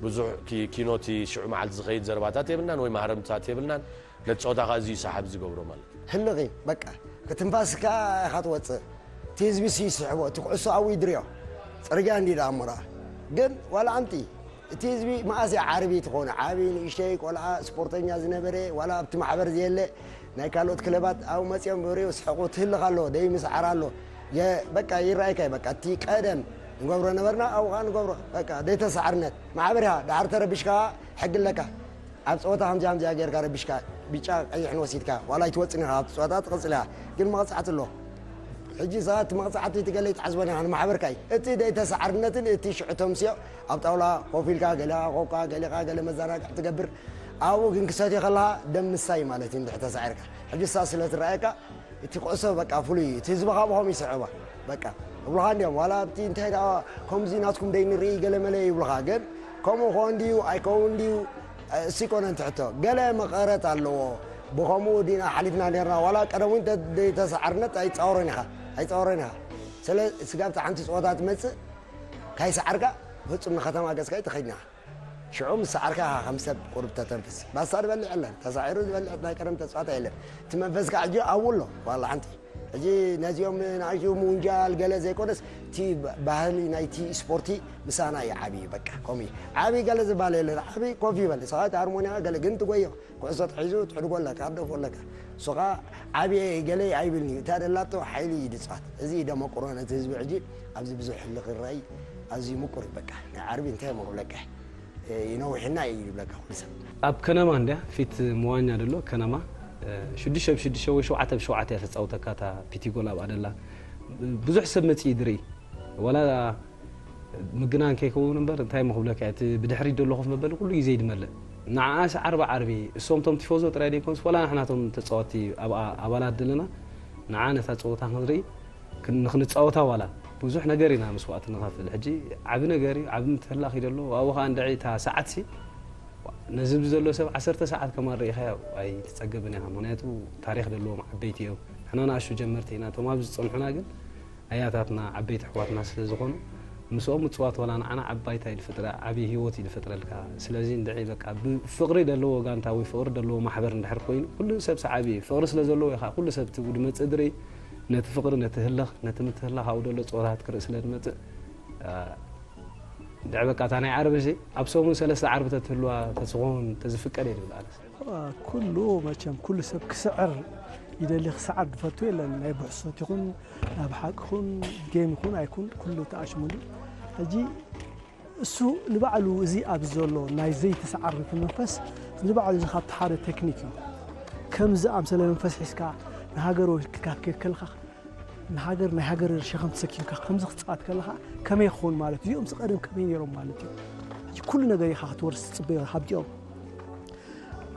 ብዙሕ ኪ-፣ ኪኖ እቲ ሽዑ መዓልቲ ዝኸይድ ዘረባታት የብልናን ወይ ማህረምትታት የብልናን። ነቲ ጸወታ ከኣ እዚ እዩ ሰሓቢ ዝገብሮ ማለት እዩ። ህልኺ በቃ ክትንፋስካ ኢኻ ትወጽእ። እቲ ህዝቢ ሲ ይስሕቦ፣ እቲ ኩዕሶ ኣብኡ ይድርዮ። ጽርግያ እንዲ ደኣ እሞ ደኣ። ግን ዋላ ኣንቲ እቲ ህዝቢ መኣስ እዩ ዓርቢ ትኾኑ? ዓቢ፣ ንእሽተይ፣ ቆልዓ፣ ስፖርተኛ ዝነበረ፣ ዋላ ኣብቲ ማሕበር ዘየለ፣ ናይ ካልኦት ክለባት ኣብኡ መጺኦም ብሬው ስሕቑ ትህልኽ ኣሎ፣ ደይ ምስዓር ኣሎ። የ-፣ በቃ ይረኣይካ እዩ፣ በቃ እቲ ቀደም ንገብሮ ነበርና፣ ኣብኡ ኸኣ ንገብሮ። በቃ ደይ ተሳዕርነት። ማሕበር ኢኻ፣ ደሓር ተረቢሽካ ሕጊ ኣለካ። ኣብ ጸወታ ከምዚኣ ከምዚኣ ጌርካ ረቢሽካ፣ ብጫ ቀይሕን ወሲድካ፣ ዋላ ኣይትወጽን ኢኻ፣ ኣብቲ ጸወታ ትቕጽል ኢኻ። ግን መቕጻዕቲ ኣሎ። ሕጂ ሰባት መቕጻዕቲ ትገለ ይትዓዝቦን ኢኻ፣ ንማሕበርካ እዩ። እቲ ደይ ተሳዕርነትን እቲ ሽዑ ተምስዮ ኣብ ጣውላ ኮፍ ኢልካ፣ ገሊኻ ኮካ፣ ገሊኻ ገለ መዘናግዒ ትገብር። ኣብኡ ግን ክሰትዮ ከለኻ ደም ምሳይ ማለት እዩ፣ እንድሕር ተሳዒርካ። ሕጂ እሳ ስለ ትረኣየካ፣ እቲ ኩዕሶ በቃ ፍሉይ እዩ። እቲ ህዝቢ ካብ ኸም ይስዕባ። በቃ እብሉኻ እንዲዮም። ዋላ ኣብቲ እንታይ ደኣ ከምዚ ናትኩም ደይ ንርኢ ገለ መለ ይብሉኻ። ግን ከምኡ ኾን ድዩ ኣይከውን ድዩ? እሱ ይኮነን ትሕቶ። ገለ መቐረት ኣለዎ። ብኸምኡ ዲና ሓሊፍና ኔርና። ዋላ ቀደም እውን ተ-፣ ደይ ተሳዓርነት ኣይጻወረን ኢኻ። ኣይጻወረን ኢኻ። ስለ ስጋብ እታ ሓንቲ ጸወታ ትመጽእ ካይሰዓርካ ፍጹም ንኸተማ ገጽካ ኣይትኸድን ኢኻ። ሽዑ ምስ ሰዓርካ ኢኻ ከም ሰብ ቁሩብ ተተንፍስ። ባሳ ዝበልዕ የለን። ተሳዒሩ ዝበልዕ ናይ ቀደም ተጻዋታይ የለን። እቲ መንፈስካ ሕጂ ኣብኡ ኣሎ። ዋላ ሓንቲ። ሕጂ ነዚኦም ንኣሽቱ ምውንጃል ገለ ዘይኮነስ፣ እቲ ባ-፣ ባህሊ ናይቲ ስፖርቲ ምሳና እዩ ዓብዪ። በቃ፣ ከምኡ እዩ። ዓብዪ ገለ ዝበሃል የለን። ዓብዪ ኮፍ ይበል። ሰባት ሃርሞኒያ ገለ ግን ትጎዮ። ኩዕሶ ተሒዙ ትሕድጎ ኣለካ፣ ትደፍኦ ኣለካ። እሱ ኸኣ ዓብየ ገለ ኣይብልን እዩ። እታ ደላቶ ሓይሊ እዩ ድጽዋት። እዚ እዩ ደመቁሮ ነቲ ህዝቢ ሕጂ ኣብዚ ብዙሕ ህልኽ ይረኣይ። ኣዝዩ ምቁር እዩ። በቃ፣ ናይ ዓርቢ እንታይ እሞ ክብለካ፣ እ፣ ይነውሕና እዩ ይብለካ ኩሉ ሰብ። ኣብ ከነማ እንድያ ፊት መዋኛ ደሎ ከነማ፣ እ፣ ሽዱሽተ ብ ሽዱሽተ ወይ ሸውዓተ ብ ሸውዓተ እያ ተጻውተካ እታ ፒቲ ጎል ኣብኣ ደላ። ብዙሕ ሰብ መጺኡ ድርኢ። ዋላ ምግናን ከይከውን እምበር እንታይ እሞ ክብለካ፣ እቲ ብድሕሪት ደሎ ኮፍ መበሊ ኩሉ ግዜ ይድመልእ። ንዓኣ ዓርቢ ዓርቢ እሶም ቶም ቲፎዞ ጥራይ ደይኮኑስ ዋላ ንሕናቶም ተጻወትቲ ኣብኣ ኣባላት ደለና ንዓ ነታ ጸወታ ክንርኢ ክን-፣ ንኽንጻወታ ዋላ ብዙሕ ነገር ኢና መስዋእቲ ንኸፍል። ሕጂ ዓቢ ነገር እዩ፣ ዓቢ ምትህልላኽ እዩ ደሎ። ኣብኡ ኸኣ እንድዒ እታ ሰዓትሲ ነዚ ህዝቢ ዘሎ ሰብ ዓሰርተ ሰዓት ከማን ርኢኻዮ ኣይትጸገብን ኢኻ። ምኽንያቱ ታሪኽ ደለዎም ዓበይቲ እዮም። ንሕና ንኣሽቱ ጀመርቲ ኢና። እቶም ኣብዚ ዝጸንሑና ግን ኣያታትና ዓበይቲ ኣሕዋትና ስለ ዝኾኑ ምስኦም ምጽዋት ዋላ ንዓና ዓቢ ባይታ እዩ ዝፈጥረ፣ ዓቢ ህይወት እዩ ዝፈጥረልካ። ስለዚ እንድዒ በቃ ብፍቕሪ ደለዎ ጋንታ ወይ ፍቕሪ ደለዎ ማሕበር እንድሕር ኮይኑ ኩሉ ሰብ ሰዓቢ እዩ። ፍቕሪ ስለ ዘለዎ ኢኻ ኩሉ ሰብ እቲ ዝመጽእ ድርኢ ነቲ ፍቕሪ፣ ነቲ ህልኽ፣ ነቲ ምትህልላኽ ኣብኡ ደሎ ጸወታታት ክርኢ ስለ ዝመጽእ፣ እ፣ እንድዒ በቃ እታ ናይ ዓርቢ እዚ ኣብ ሰሙን ሰለስተ ዓርቢ ተትህልዋ ተዝኸውን ተዝፍቀድ እየ ዝብል ኣነስ። ኩሉ መቸም ኩሉ ሰብ ክስዕር ይደሊ፣ ክስዓር ዝፈቱ የለን። ናይ ብሕሶት ይኹን ናብ ሓቂ ይኹን ጌም ይኹን ኣይኩን ኩሉ ተኣሽሙሉ። ሕጂ እሱ ንባዕሉ እዚ ኣብዚ ዘሎ ናይ ዘይተሰዓርነት መንፈስ ንባዕሉ እዚ ካብቲ ሓደ ቴክኒክ እዩ። ከምዚ ኣምሰለ መንፈስ ሒዝካ ንሃገር ወኪልካ ክትከድ ከለኻ ንሃገር፣ ናይ ሃገር ሸኸም ተሰኪምካ ከምዚ ክትጻወት ከለኻ ከመይ ክኸውን ማለት እዩ? እዚኦም ቀደም ከመይ ነይሮም ማለት እዩ? ሕጂ ኩሉ ነገር ኢኻ ክትወርስ ትጽበዮ ካብዚኦም።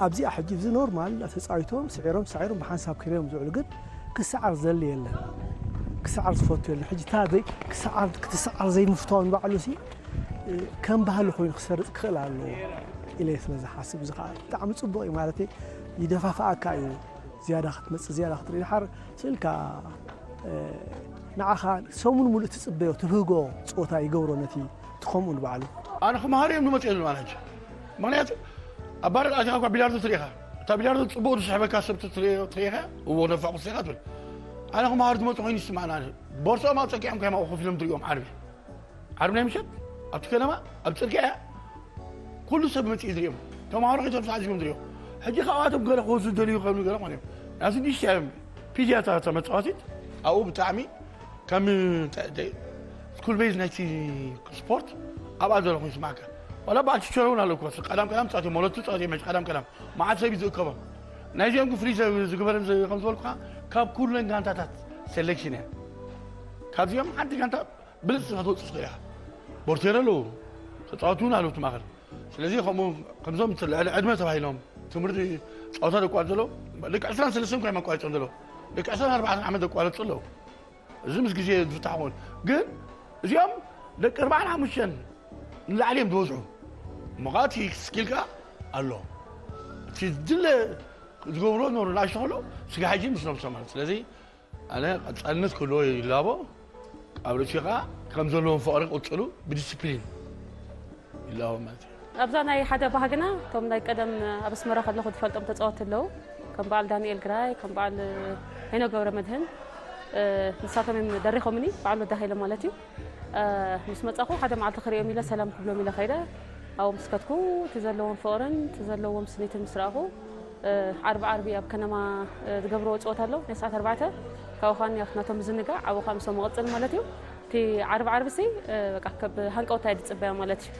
ኣብዚኣ ሕጂ እዚ ኖርማል ተጻዊቶም፣ ስዒሮም፣ ሳዒሮም ብሓንሳብ ከይዶም ዝውዕሉ፣ ግን ክሰዓር ዘሊ የለን። ክሰዓር ዝፈቱ የለን። ሕጂ እታ ዘይ-፣ ክሰዓር፣ ክትሰዓር ዘይምፍታው ንባዕሉ ሲ፣ እ፣ ከም ባህሊ ኮይኑ ክሰርጽ ክኽእል ኣለዎ ኢለ ስለ ዝሓስብ፣ እዚ ኸኣ ብጣዕሚ ጽቡቕ እዩ። ማለተይ ይደፋፍኣካ እዩ። ዝያዳ ክትመጽእ፣ ዝያዳ ክትርኢ ድሓር ስእልካ፣ እ፣ ንዓኻ ሰሙን ሙሉእ ትጽበዮ፣ ትብህጎ ጸወታ ይገብሮ ነቲ፣ እቲ ከምኡ ንባዕሉ። ኣነ ክመሃር እዮም ዝመጽእ ማለት እዩ። ምኽንያቱ ኣብ ባር ኣቲኻ እኳ ቢልያርዶ ትርኢ ኢኻ። እታ ቢልያርዶ ጽቡቕ ዝስሕበካ ሰብ ትርኢ፣ ትርኢ ኢኻ። እዎ ነፋቑ ትርኢ ኢኻ ትብል። ኣነ ክመሃር ዝመጽእ ኮይኑ ይስምዓና። ቦርሶም ኣብ ጸጊዖም ከይማቑ ኮፍ ኢሎም ትርእዮም ዓርቢ። ዓርቢ ናይ ምሸት ኣብቲ ከነማ ኣብ ጽርግያ ኩሉ ሰብ መጺኡ ዝርእዮም። ተምሃሮ ከይተርፉ ዓዚቦም ዝርእዮም። ሕጂ ካብኣቶም ገለ ክወስዱ ዝደልዩ ይኸውን ገለ ማለት እዩ። ኣብዚ ሽዱሽተ እዮም። ፒድያ እታ፣ እታ መጻወቲት ኣብኡ ብጣዕሚ ከም ተ-፣ ተ-፣ ስኩል ቤዝ ናይቲ ስፖርት ኣብኣ ዘሎ ኮይኑ ይስማዓካ። ዋላ በዓል ቲቸር እውን ኣለዎ እኮ። ቀዳም ቀዳም ጻወት እዮም፣ ወለቱ ጻወት እዮም፣ ቀዳም ቀዳም። መዓት ሰብ እዩ ዝእከቦም። ናይዚኦም ግን ፍሉይ ዘ-፣ ዝግበረን ዘ-፣ ከም ዝበልኩኻ፣ ካብ ኩለን ጋንታታት ሴሌክሽን እያ። ካብዚኦም ሓንቲ ጋንታ ብልጽቲ ክትወጽእ ትኽእል ኢኻ። ቦርቴር ኣለዉ፣ ተጻወቱ እውን ኣለዉ እቲ ማእከል። ስለዚ ከምኡ ከምዞም እቲ ልዕሊ ዕድመ ተባሂሎም ትምህርቲ ጸወታ ዘቋርጹ ዘለዉ፣ ደቂ ዕስራን ሰለስተን እኳ እዮም ኣቋሪጾም ዘለዉ። ደቂ ዕስራን ኣርባዕተን ዓመት ዘቋረጹ ኣለዉ። እዚ ምስ ግዜ ዝፍታሕ ክኸውን። ግን እዚኦም ደቂ ኣርባዓን ሓሙሽተን ንላዕሊ እዮም ዝበዝሑ። እሞ ኸኣ እቲ ስኪል ከኣ ኣሎ። እቲ ዝድለ ዝገብሮ ኖሩ ንኣሽቱ ከሎ ስጋ ሕጂ ምስሎም ሰማን። ስለዚ ኣነ ቀጻልነት ክህልዎ ይላቦ። ኣብ ርእሲ ከኣ ከም ዘለዎም ፍቕሪ ክቕጽሉ ብዲስፕሊን ይላቦ ማለት እዩ። ኣብዛ ናይ ሓደ ባህግና እቶም ናይ ቀደም ኣብ ኣስመራ ከለኹ ዝፈልጦም ተጻወትቲ ኣለዉ። ከም በዓል ዳንኤል ግራይ፣ ከም በዓል ሄኖክ ገብረመድህን፣ እ፣ ንሳቶም እዮም ደሪኾምኒ፣ በዓል ወዲ ሃይለ ማለት እዩ። እ፣ ምስ መጻኹ ሓደ መዓልቲ ክርእዮም ኢለ ሰላም ክብሎም ኢለ ከይደ። ኣብኡ ምስ ከድኩ እቲ ዘለዎም ፍቕርን እቲ ዘለዎም ስኒትን ምስ ረኣኹ፣ እ፣ ዓርቢ ዓርቢ ኣብ ከነማ፣ እ፣ ዝገብርዎ ጸወታ ኣሎ፣ ናይ ሰዓት ኣርባዕተ። ካብኡ ኸኣ ኣብቲ ናቶም ምዝንጋዕ፣ ኣብኡ ኸኣ ምስኦም እቕጽል ማለት እዩ። እቲ ዓርቢ ዓርቢሲ፣ እ፣ በቃ ከብ ሃንቀውታ እየ ዝጽበያ ማለት እዩ።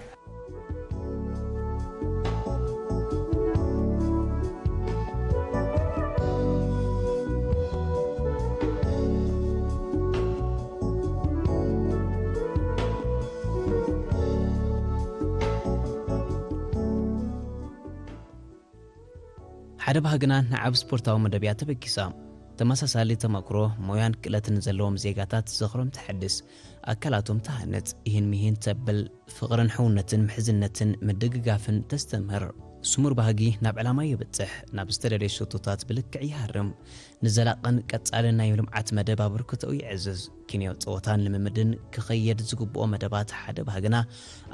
ሓደ ባህግና ንዓብ ስፖርታዊ መደብ እያ ተበጊሳ። ተመሳሳሊ ተመክሮ፣ ሞያን ክእለትን ዘለዎም ዜጋታት ዝኽሮም ተሐድስ፣ ኣካላቶም ትሃንጽ፣ ይህን ሚህን ተብል፣ ፍቕርን ሕውነትን ምሕዝነትን ምድግጋፍን ተስተምህር። ስሙር ባህጊ ናብ ዕላማ የብጽሕ፣ ናብ ዝተደለየ ሸቶታት ብልክዕ ይሃርም፣ ንዘላቕን ቀጻልን ናይ ልምዓት መደብ ኣበርክቶኡ የዕዝዝ። ኪንዮ ጸወታን ልምምድን ክኸየድ ዝግብኦ መደባት ሓደ ባህግና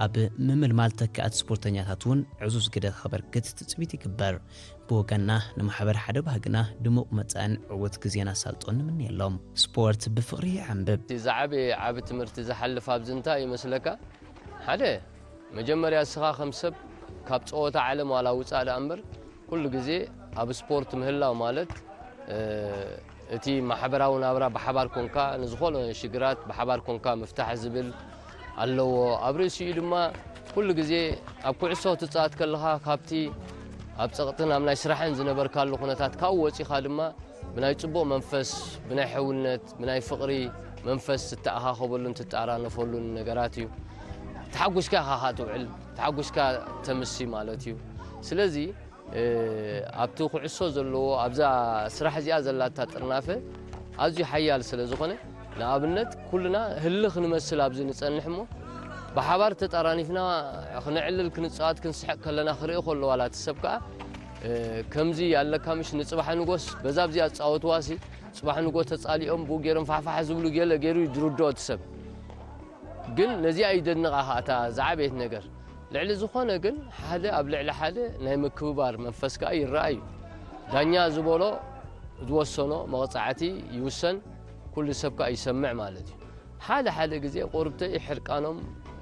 ኣብ ምምልማል ተካእቲ ስፖርተኛታት እውን ዕዙዝ ግደ ከበርክት ትጽቢት ይግበር። ብወገንና ንማሕበር ሓደ ባህግና ድሙቕ መጻእን ዕዉት ግዜን ኣሳልጦን ንምነየሎም። ስፖርት ብፍቕሪ ይዓንብብ። እቲ ዝዓበየ ዓቢ ትምህርቲ ዝሓልፍ ኣብዚ እንታይ ይመስለካ? ሓደ፣ መጀመርያ እስኻ ከም ሰብ ካብ ጸወታ ዓለም ዋላ ውጻእ ደኣ እምበር፣ ኩሉ ግዜ ኣብ ስፖርት ምህላው ማለት፣ እ፣ እቲ ማሕበራዊ ናብራ ብሓባር ኮንካ ንዝኾነ ሽግራት ብሓባር ኮንካ ምፍታሕ ዝብል ኣለዎ። ኣብ ርእሲኡ ድማ ኩሉ ግዜ ኣብ ኩዕሶ ክትጻወት ከለኻ ካብቲ ኣብ ጸቕጥን ኣብ ናይ ስራሕን ዝነበርካሉ ኩነታት ካብኡ ወጺኻ ድማ ብናይ ጽቡቕ መንፈስ፣ ብናይ ሕውነት፣ ብናይ ፍቕሪ መንፈስ ትተኣኻኸበሉን ትጠራነፈሉን ነገራት እዩ። ተሓጒስካ ኢኻ ኸኣ ትውዕል፣ ተሓጒስካ ተምሲ ማለት እዩ። ስለዚ፣ እ፣ ኣብቲ ኩዕሶ ዘለዎ፣ ኣብዛ ስራሕ እዚኣ ዘላታ ጥርናፈ ኣዝዩ ሓያል ስለ ዝኾነ፣ ንኣብነት ኩልና ህልኽ ንመስል ኣብዚ ንጸንሕ እሞ፣ ብሓባር ተጣራኒፍና ክነዕልል፣ ክንጻወት፣ ክንስሕቕ ከለና ክርኢ ከሎ ዋላ እቲ ሰብ ከኣ፣ እ፣ ከምዚ ኣለካ ምሽ ንጽባሕ ንጎስ በዛ ኣብዚኣ ዝጻወትዋሲ ጽባሕ ንጎ ተጻሊኦም ብኡ ገይሮም ፋሕፋሕ ዝብሉ ገለ ገይሩ እዩ ዝርድኦ እቲ ሰብ። ግን ነዚኣ እዩ ደንቓ ከኣ እታ ዝዓበየት ነገር። ልዕሊ ዝኾነ ግን ሓደ ኣብ ልዕሊ ሓደ ናይ ምክብባር መንፈስ ከኣ ይረኣ እዩ። ዳኛ ዝበሎ ዝወሰኖ መቕጻዕቲ ይውሰን፣ ኩሉ ሰብ ከኣ ይሰምዕ ማለት እዩ። ሓደ ሓደ ግዜ ቁርብተይ ሕርቃኖም፣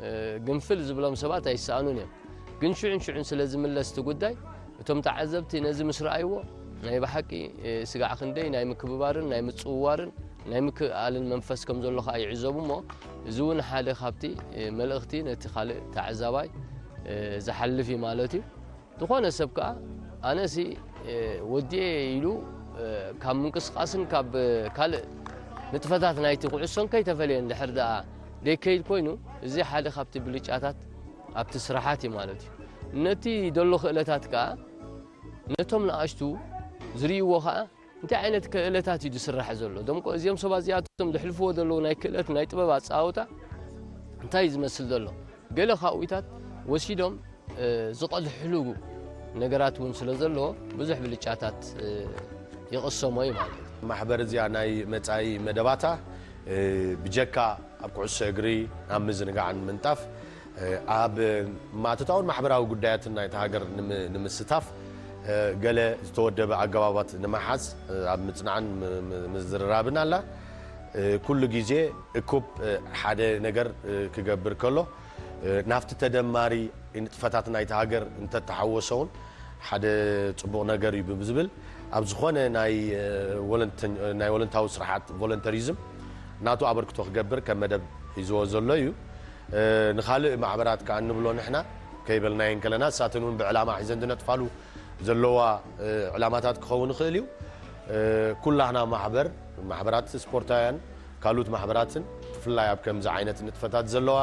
እ፣ ግንፍል ዝብሎም ሰባት ኣይሰኣኑን እዮም። ግን ሽዑን ሽዑን ስለ ዝምለስ እቲ ጉዳይ፣ እቶም ተዓዘብቲ ነዚ ምስ ረኣይዎ፣ ናይ ብሓቂ፣ እ፣ ስጋዕ ክንደይ ናይ ምክብባርን ናይ ምጽውዋርን ናይ ምክእኣልን መንፈስ ከም ዘሎ ከኣ ይዕዘቡ እሞ፣ እዚ እውን ሓደ ካብቲ፣ እ፣ መልእኽቲ ነቲ ካልእ ተዓዛባይ፣ እ፣ ዝሓልፍ እዩ ማለት እዩ። ዝኾነ ሰብ ከኣ፣ ኣነሲ፣ እ፣ ወዲኤ ኢሉ፣ እ፣ ካብ ምንቅስቓስን ካብ፣ እ፣ ካልእ ንጥፈታት ናይቲ ኩዕሶን ከይተፈልየ እንድሕር ደኣ ደይከይድ ኮይኑ፣ እዚ ሓደ ካብቲ ብልጫታት ኣብቲ ስራሓት እዩ ማለት እዩ። ነቲ ደሎ ክእለታት ከኣ፣ ነቶም ንኣሽቱ ዝርእይዎ ከኣ፣ እንታይ ዓይነት ክእለታት እዩ ዝስራሕ ዘሎ? ደምቆ፣ እዚኦም ሰባት እዚኣቶም ዘሕልፍዎ ዘለዉ ናይ ክእለት፣ ናይ ጥበብ ኣጸዋውታ እንታይ እዩ ዝመስል ዘሎ? ገለ ካብኡታት ወሲዶም፣ እ፣ ዝቐድሕሉ ነገራት እውን ስለ ዘሎ ብዙሕ ብልጫታት ይቕሰሞ እዩ ማለት እዩ። ማሕበር እዚኣ ናይ መጻኢ መደባታ ብጀካ ኣብ ኩዕሶ እግሪ፣ ኣብ ምዝንጋዕን ምንጣፍ፣ ኣብ ማእቶታውን ማሕበራዊ ጉዳያትን ናይታ ሃገር ንምስታፍ ገለ ዝተወደበ ኣገባባት ንምሓዝ ኣብ ምጽናዕን ምዝርራብን ኣላ። ኩሉ ግዜ እኩብ ሓደ ነገር ክገብር ከሎ ናብቲ ተደማሪ ንጥፈታት ናይታ ሃገር እንተተሓወሰ እውን ሓደ ጽቡቕ ነገር እዩ ብዝብል ኣብ ዝኾነ ናይ ወለንታዊ ስርሓት ቮለንተሪዝም ናቱ ኣበርክቶ ክገብር ከም መደብ ሒዝዎ ዘሎ እዩ። ንኻልእ ማሕበራት ከኣ እንብሎ ንሕና ከይበልናየን ከለና እሳተን እውን ብዕላማ ሒዘን ዝነጥፋሉ ዘለዋ ዕላማታት ክኸውን ይኽእል እዩ። ኩላህና ማሕበር፣ ማሕበራት ስፖርታውያን፣ ካልኡት ማሕበራትን ብፍላይ ኣብ ከምዚ ዓይነት ንጥፈታት ዘለዋ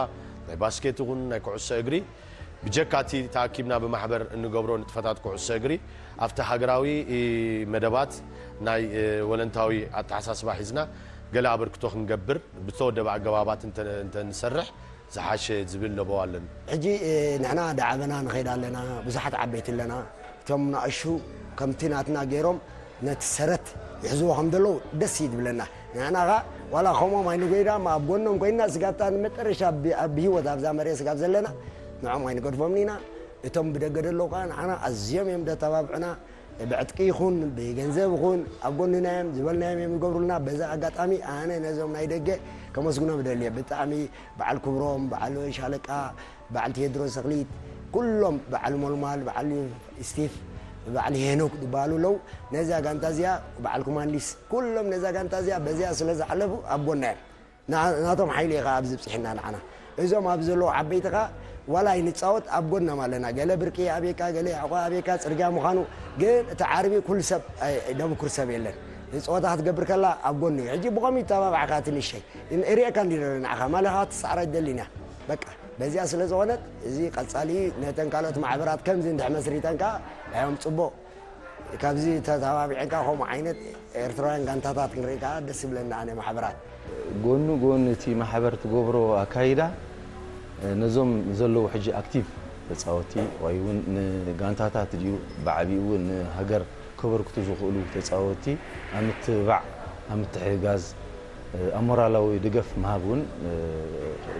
ናይ ባስኬት ይኹን ናይ ኩዕሶ እግሪ ብጀካ እቲ ተኣኪብና ብማሕበር እንገብሮ ንጥፈታት ኩዕሶ እግሪ ኣብቲ ሃገራዊ መደባት ናይ ወለንታዊ ኣተሓሳስባ ሒዝና ገለ ኣበርክቶ ክንገብር ብዝተወደበ ኣገባባት እንተንሰርሕ ዝሓሸ ዝብል ለበዋ ኣለኒ። ሕጂ ንሕና ዳዓበና ንኸይድ ኣለና፣ ብዙሓት ዓበይቲ ኣለና። እቶም ንኣሹ ከምቲ ናትና ገይሮም ነቲ ሰረት ይሕዝዎ ከም ዘለዉ ደስ እዩ ዝብለና። ንሕና ኸኣ ዋላ ከምኦም ኣይንጎይዳም፣ ኣብ ጎኖም ኮይንና ስጋብታ ንመጠረሻ ኣብ ህይወት ኣብዛ መሬት ስጋብ ዘለና ንዖም ኣይንገድፎምን ኢና። እቶም ብደገ ዘለዉ ከኣ ንዓና ኣዝዮም እዮም ዘተባብዑና። ብዕጥቂ ይኹን ብገንዘብ ይኹን ኣብ ጎንና እዮም ዝበልናዮም እዮም ዝገብሩልና። በዛ ኣጋጣሚ ኣነ ነዞም ናይ ደገ ከመስግኖም እደሊ እየ። ብጣዕሚ በዓል ክብሮም፣ በዓል ሻለቃ፣ በዓል ቴድሮስ ተኽሊት፣ ኩሎም በዓል ሞልማል፣ በዓል ስቲፍ፣ በዓል ሄኖክ ዝበሃሉ ኣለዉ። ነዛ ጋንታ እዚኣ በዓል ኩማንዲስ፣ ኩሎም ነዛ ጋንታ እዚኣ በዚኣ ስለ ዝሓለፉ ኣብ ጎና እዮም። ናቶም ሓይሊ እዩ ከኣ ኣብዚ ብፅሒና ንዓና። እዞም ኣብዚ ዘለዉ ዓበይቲ ከኣ ዋላ ኣይንፃወት ኣብ ጎኖም ኣለና። ገለ ብርቂ ኣብየካ፣ ገለ ሕቆ ኣብየካ፣ ፅርግያ ምዃኑ ግን እቲ ዓርቢ ኩሉ ሰብ ደብኩር ሰብ የለን። ጸወታ ክትገብር ከላ ኣብ ጎኑ እዩ። ሕጂ ብኸመይ ይተባብዓካ እቲ ንእሽተይ? እርእየካ እንዲ ንዓኻ ማለኻ ክትሰዕራ ኣይደልን እያ። በቃ በዚኣ ስለ ዝኾነት እዚ ቀጻሊ ነተን ካልኦት ማሕበራት ከምዚ እንድሕ መስሪተን ከኣ ናዮም ጽቡቕ ካብዚ ተተባቢዐንካ ከምኡ ዓይነት ኤርትራውያን ጋንታታት ክንርኢ ከኣ ደስ ይብለኒ ኣነ ማሕበራት። ጎኑ ጎኒ እቲ ማሕበር ትገብሮ ኣካይዳ ነዞም ዘለዉ ሕጂ ኣክቲቭ ተጻወቲ ወይ እውን ንጋንታታት ድዩ ብዓቢኡ እውን ንሃገር ከበርክቱ ዝኽእሉ ተጻወቲ ኣብ ምትብባዕ ኣብ ምትሕግጋዝ ኣብ ሞራላዊ ድገፍ ምሃብ እውን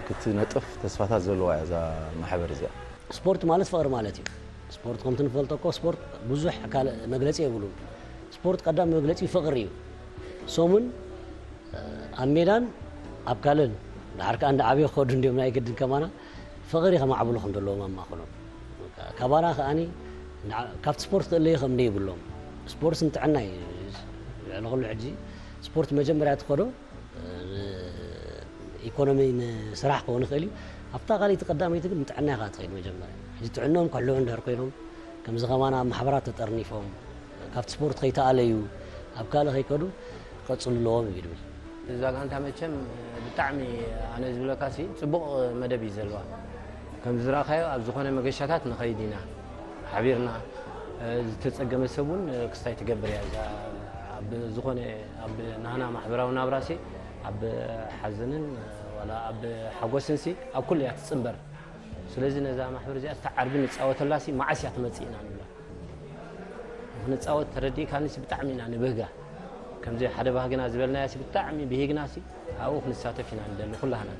ክትነጥፍ ተስፋታት ዘለዋ እያ እዛ ማሕበር እዚኣ። ስፖርት ማለት ፍቕሪ ማለት እዩ። ስፖርት ከምቲ ንፈልጦ እኮ ስፖርት ብዙሕ ካልእ መግለጺ የብሉን። ስፖርት ቀዳሚ መግለጺ ፍቕሪ እዩ። ሰሙን ኣብ ሜዳን ኣብ ካልእን ድሓር ከኣ እንዳ ዓብዮ ክኸዱ እንዲዮም ናይ ግድን ከማና ፍቕሪ ከማዕብሉ ከም ዘለዎም ኣብ ማእከሎም። ካባና ከኣኒ ንዓ-፣ ካብቲ ስፖርት ክእለዩ ከም ዘይብሎም። ስፖርት ንጥዕና እዩ። ልዕሊ ኩሉ ሕጂ ስፖርት መጀመርያ ትኸዶ ኢኮኖሚ ንስራሕ ክኸውን ይኽእል እዩ። ኣብታ ካልኣይቲ ቀዳመይቲ ግን ንጥዕና ኢኻ ትኸይድ መጀመርያ። ሕጂ ጥዕንኦም ክሕልዉ እንድሕር ኮይኖም፣ ከምዚ ከማን ኣብ ማሕበራት ተጠርኒፎም፣ ካብቲ ስፖርት ከይተኣለዩ፣ ኣብ ካልእ ከይከዱ ክቐጽሉ ኣለዎም እዩ ዝብል። እዛ ጋንታ መቸም ብጣዕሚ ኣነ ዝብለካሲ ጽቡቕ መደብ እዩ ዘለዋ። ከም ዝረኣኻዮ ኣብ ዝኾነ መገሻታት ንኸይድ ኢና። ሓቢርና፣ ዝተጸገመ ሰብ እውን ክስታይ ትገብር እያ። እዛ ኣብ ዝኾነ ኣብ ናህና ማሕበራዊ ናብራሲ ኣብ ሓዘንን ዋላ ኣብ ሓጎስንሲ ኣብ ኩሉ እያ ትጽንበር። ስለዚ ነዛ ማሕበር እዚኣ እታ ዓርቢ ንጻወተላሲ መዓስ እያ ትመጽእ ኢና ንብላ። ንክንጻወት ተረዲእካኒሲ ብጣዕሚ ኢና ንብህጋ። ከምዚ ሓደ ባህግና ዝበልናያሲ ብጣዕሚ ብሂግናሲ ኣብኡ ክንሳተፍ ኢና ንደሊ ኩላህና።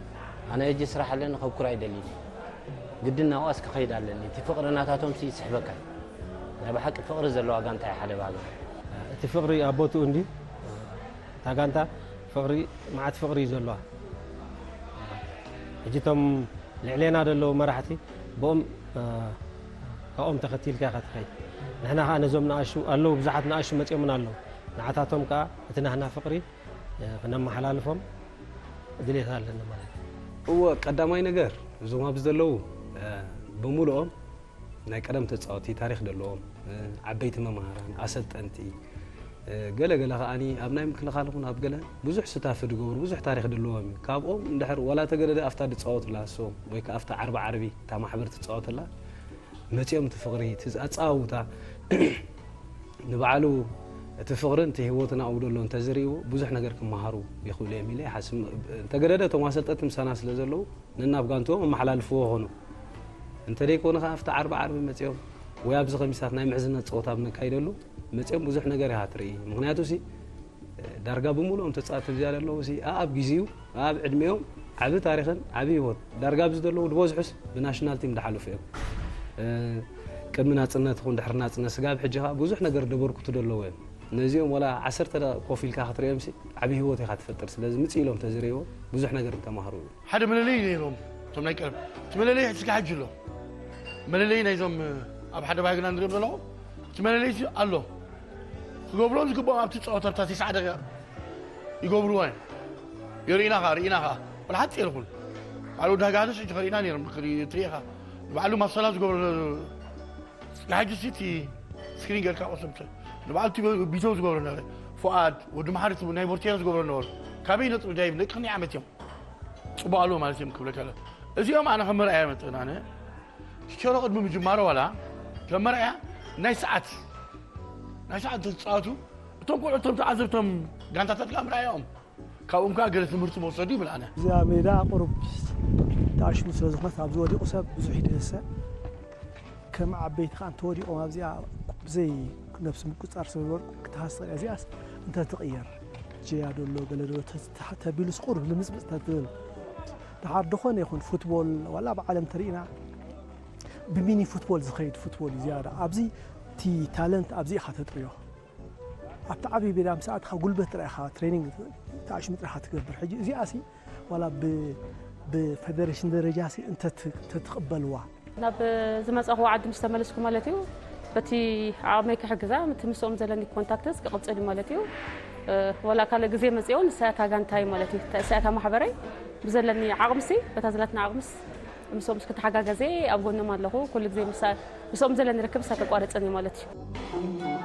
ኣነ ሕጂ ስራሕ ኣለኒ ከብኩር ኣይደልን እየ። ግድን ናብኣስ ክኸይድ ኣለኒ። እቲ ፍቕሪ ናታቶምሲ ይስሕበካ። ናይ ብሓቂ ፍቕሪ ዘለዋ ጋንታ እያ ሓደ ባህግና። እቲ ፍቕሪ ኣብ ቦትኡ እንድዩ። እታ ጋንታ ፍቕሪ፣ መዓት ፍቕሪ እዩ ዘለዋ። ሕጂ እቶም ልዕሌና ዘለዉ መራሕቲ ብኦም፣ እ፣ ካብኦም ተኸቲልካ ኢኻ ትኸይድ። ንሕና ኸኣ ነዞም ንኣሹ ኣለዉ፣ ብዙሓት ንኣሹ መጺኦምና ኣለዉ። ንዓታቶም ከኣ እቲ ናህና ፍቕሪ፣ እ፣ ክነመሓላልፎም ድሌት ኣለና ማለት እዩ። እወ፣ ቀዳማይ ነገር እዞም ኣብዚ ዘለዉ፣ እ፣ ብምሉኦም ናይ ቀደም ተጻወቲ ታሪኽ ደለዎም፣ እ፣ ዓበይቲ መማህራን፣ ኣሰልጠንቲ፣ እ፣ ገለ ገለ ከኣኒ ኣብ ናይ ምክልኻል ይኹን ኣብ ገለ ብዙሕ ስታፍ ድገብሩ ብዙሕ ታሪኽ ደለዎም እዩ። ካብኦም እንድሕር ዋላ ተገደደ ኣብታ ድጻወትላ እሶም ወይ ከኣ ኣብታ ዓርቢ ዓርቢ እታ ማሕበር ትጻወተላ መጺኦም እቲ ፍቕሪ፣ እቲ ኣጻዋውታ ንባዕሉ እቲ ፍቕርን እቲ ህይወትን ኣብኡ ደሎ እንተዝርእይዎ ብዙሕ ነገር ክመሃሩ ይኽእሉ እዮም ኢለ ይሓስብ። እንተገደደ እቶም ኣሰልጠንቲ ምሳና ስለ ዘለዉ ነናብ ጋንትኦም ኣመሓላልፍዎ ኾኑ። እንተ ደይኮነ ኸዓ ኣብቲ ዓርቢ ዓርቢ መጺኦም ወይ ኣብዚ ከሚሳት ናይ ምሕዝነት ፀወታ ብነካይደሉ መፅኦም ብዙሕ ነገር ኢኻ ትርኢ። ምክንያቱ ሲ ዳርጋ ብምሉኦም ተፃወትቲ እዚኣ ዘለዉ ሲ ኣብ ግዜኡ ኣብ ዕድሜኦም ዓቢ ታሪኽን ዓቢ ህይወት ዳርጋ ኣብዚ ዘለዉ ዝበዝሑስ ብናሽናል ቲም ድሓለፉ እዮም። ቅድሚ ናፅነት ይኹን ድሕሪ ናፅነት ስጋብ ሕጂ ከዓ ብዙሕ ነገር ደበርኩቱ ዘለዉ እዮም። ነዚኦም ወላ ዓሰርተ ደቂቕ ኮፍ ኢልካ ክትሪኦም ሲ ዓቢ ህይወት ኢኻ ትፈጥር። ስለዚ ምፅእ ኢሎም ተዝርእዎ ብዙሕ ነገር ምተማህሩ እዩ። ሓደ መለለይ ነይሮም እቶም ናይ ቀደም። እቲ መለለይ እስከ ሕጂ ኣሎ። መለለይ ናይዞም ኣብ ሓደ ባህግና ንሪኦም ዘለኹ እቲ መለለይ ኣሎ። ክገብርዎ ዝግባኦም ኣብቲ ፀወታ ኣብታ ተስዓ ደቂቕ ይገብርዎ እዮም። የርእና ኸዓ ርኢና ኸዓ ወላ ሓፂር ይኹን ባዕሉ ዳጋደስ ሕጂ ከርእና ነይሮም። ትርኢ ኢኻ ባዕሉ ማሰላ ዝገብሮ። ንሓጂ ሲቲ ስክሪን ጌርካ ቆሰምተ ንበዓል ቢተው ዝገብሮ ነበረ። ፉኣድ ወዲ መሓሪ ናይ ቦርቴራ ዝገብሮ ነበሩ። ካበይ ነጥሩ ዳይብ ደቂ ክንደይ ዓመት እዮም? ፅቡቅ ኣለዎ ማለት እዮም ክብለካ እለ። እዚኦም ኣነ ከም መርኣያ መጥእን ኣነ ቲቸሮ ቅድሚ ምጅማሮ ዋላ ከም መርኣያ ናይ ሰዓት ናይ ሰዓት ተፃወቱ። እቶም ቆልዑ እቶም ተዓዘብቶም ጋንታታት ከዓ ምርኣያኦም ካብኡም ከዓ ገለ ትምህርቲ መውሰዱ ይብል ኣነ። እዚኣ ሜዳ ቁሩብ ተኣሽሙ ስለ ዝኾነት ኣብዚ ወዲቑ ሰብ ብዙሕ ይድህሰ። ከም ዓበይቲ ከዓ እንተወዲቖም ኣብዚኣ ብዘይ ነብሲ ምቁፅፃር ስለ ዝበልኩ ክትሃስ ትኽእል እያ። እዚኣስ እንተትቕየር ጀያ ደሎ ገለ ደሎ ተቢሉስ ቁሩብ ልምፅምፅ ተትብል። ድሓር ዝኾነ ይኹን ፉትቦል ዋላ ኣብ ዓለም ተሪእና ብሚኒ ፉትቦል ዝኸይድ ፉትቦል እዩ ዝያዳ። ኣብዚ እቲ ታለንት ኣብዚ ኢኻ ተጥርዮ። ኣብቲ ዓብዪ ሜዳ ምስ ኣትኻ ጉልበት ጥራይ ኢኻ ትሬኒንግ ተኣሽሙ ጥራይ ኢኻ ትገብር። ሕጂ እዚኣሲ ዋላ ብ- ብፌደሬሽን ደረጃ ሲ እንተት- እንተትቕበልዋ ናብ ዝመፃኹ ዓዲ ምስ ተመለስኩ ማለት እዩ በቲ ዓቕመይ ክሕግዛ እቲ ምስኦም ዘለኒ ኮንታክትስ ክቕፅል እዩ ማለት እዩ። ወላ ካልእ ግዜ መፅኦ ንሳያታ ጋንታይ ማለት እዩ ንሳያታ ማሕበረይ ብዘለኒ ዓቕምሲ በታ ዘለትና ዓቕምስ ምስኦም ክትሓጋገዜ ኣብ ጎኖም ኣለኹ። ኩሉ ግዜ ምስኦም ዘለኒ ርክብ ሳተቋረፅን እዩ ማለት እዩ።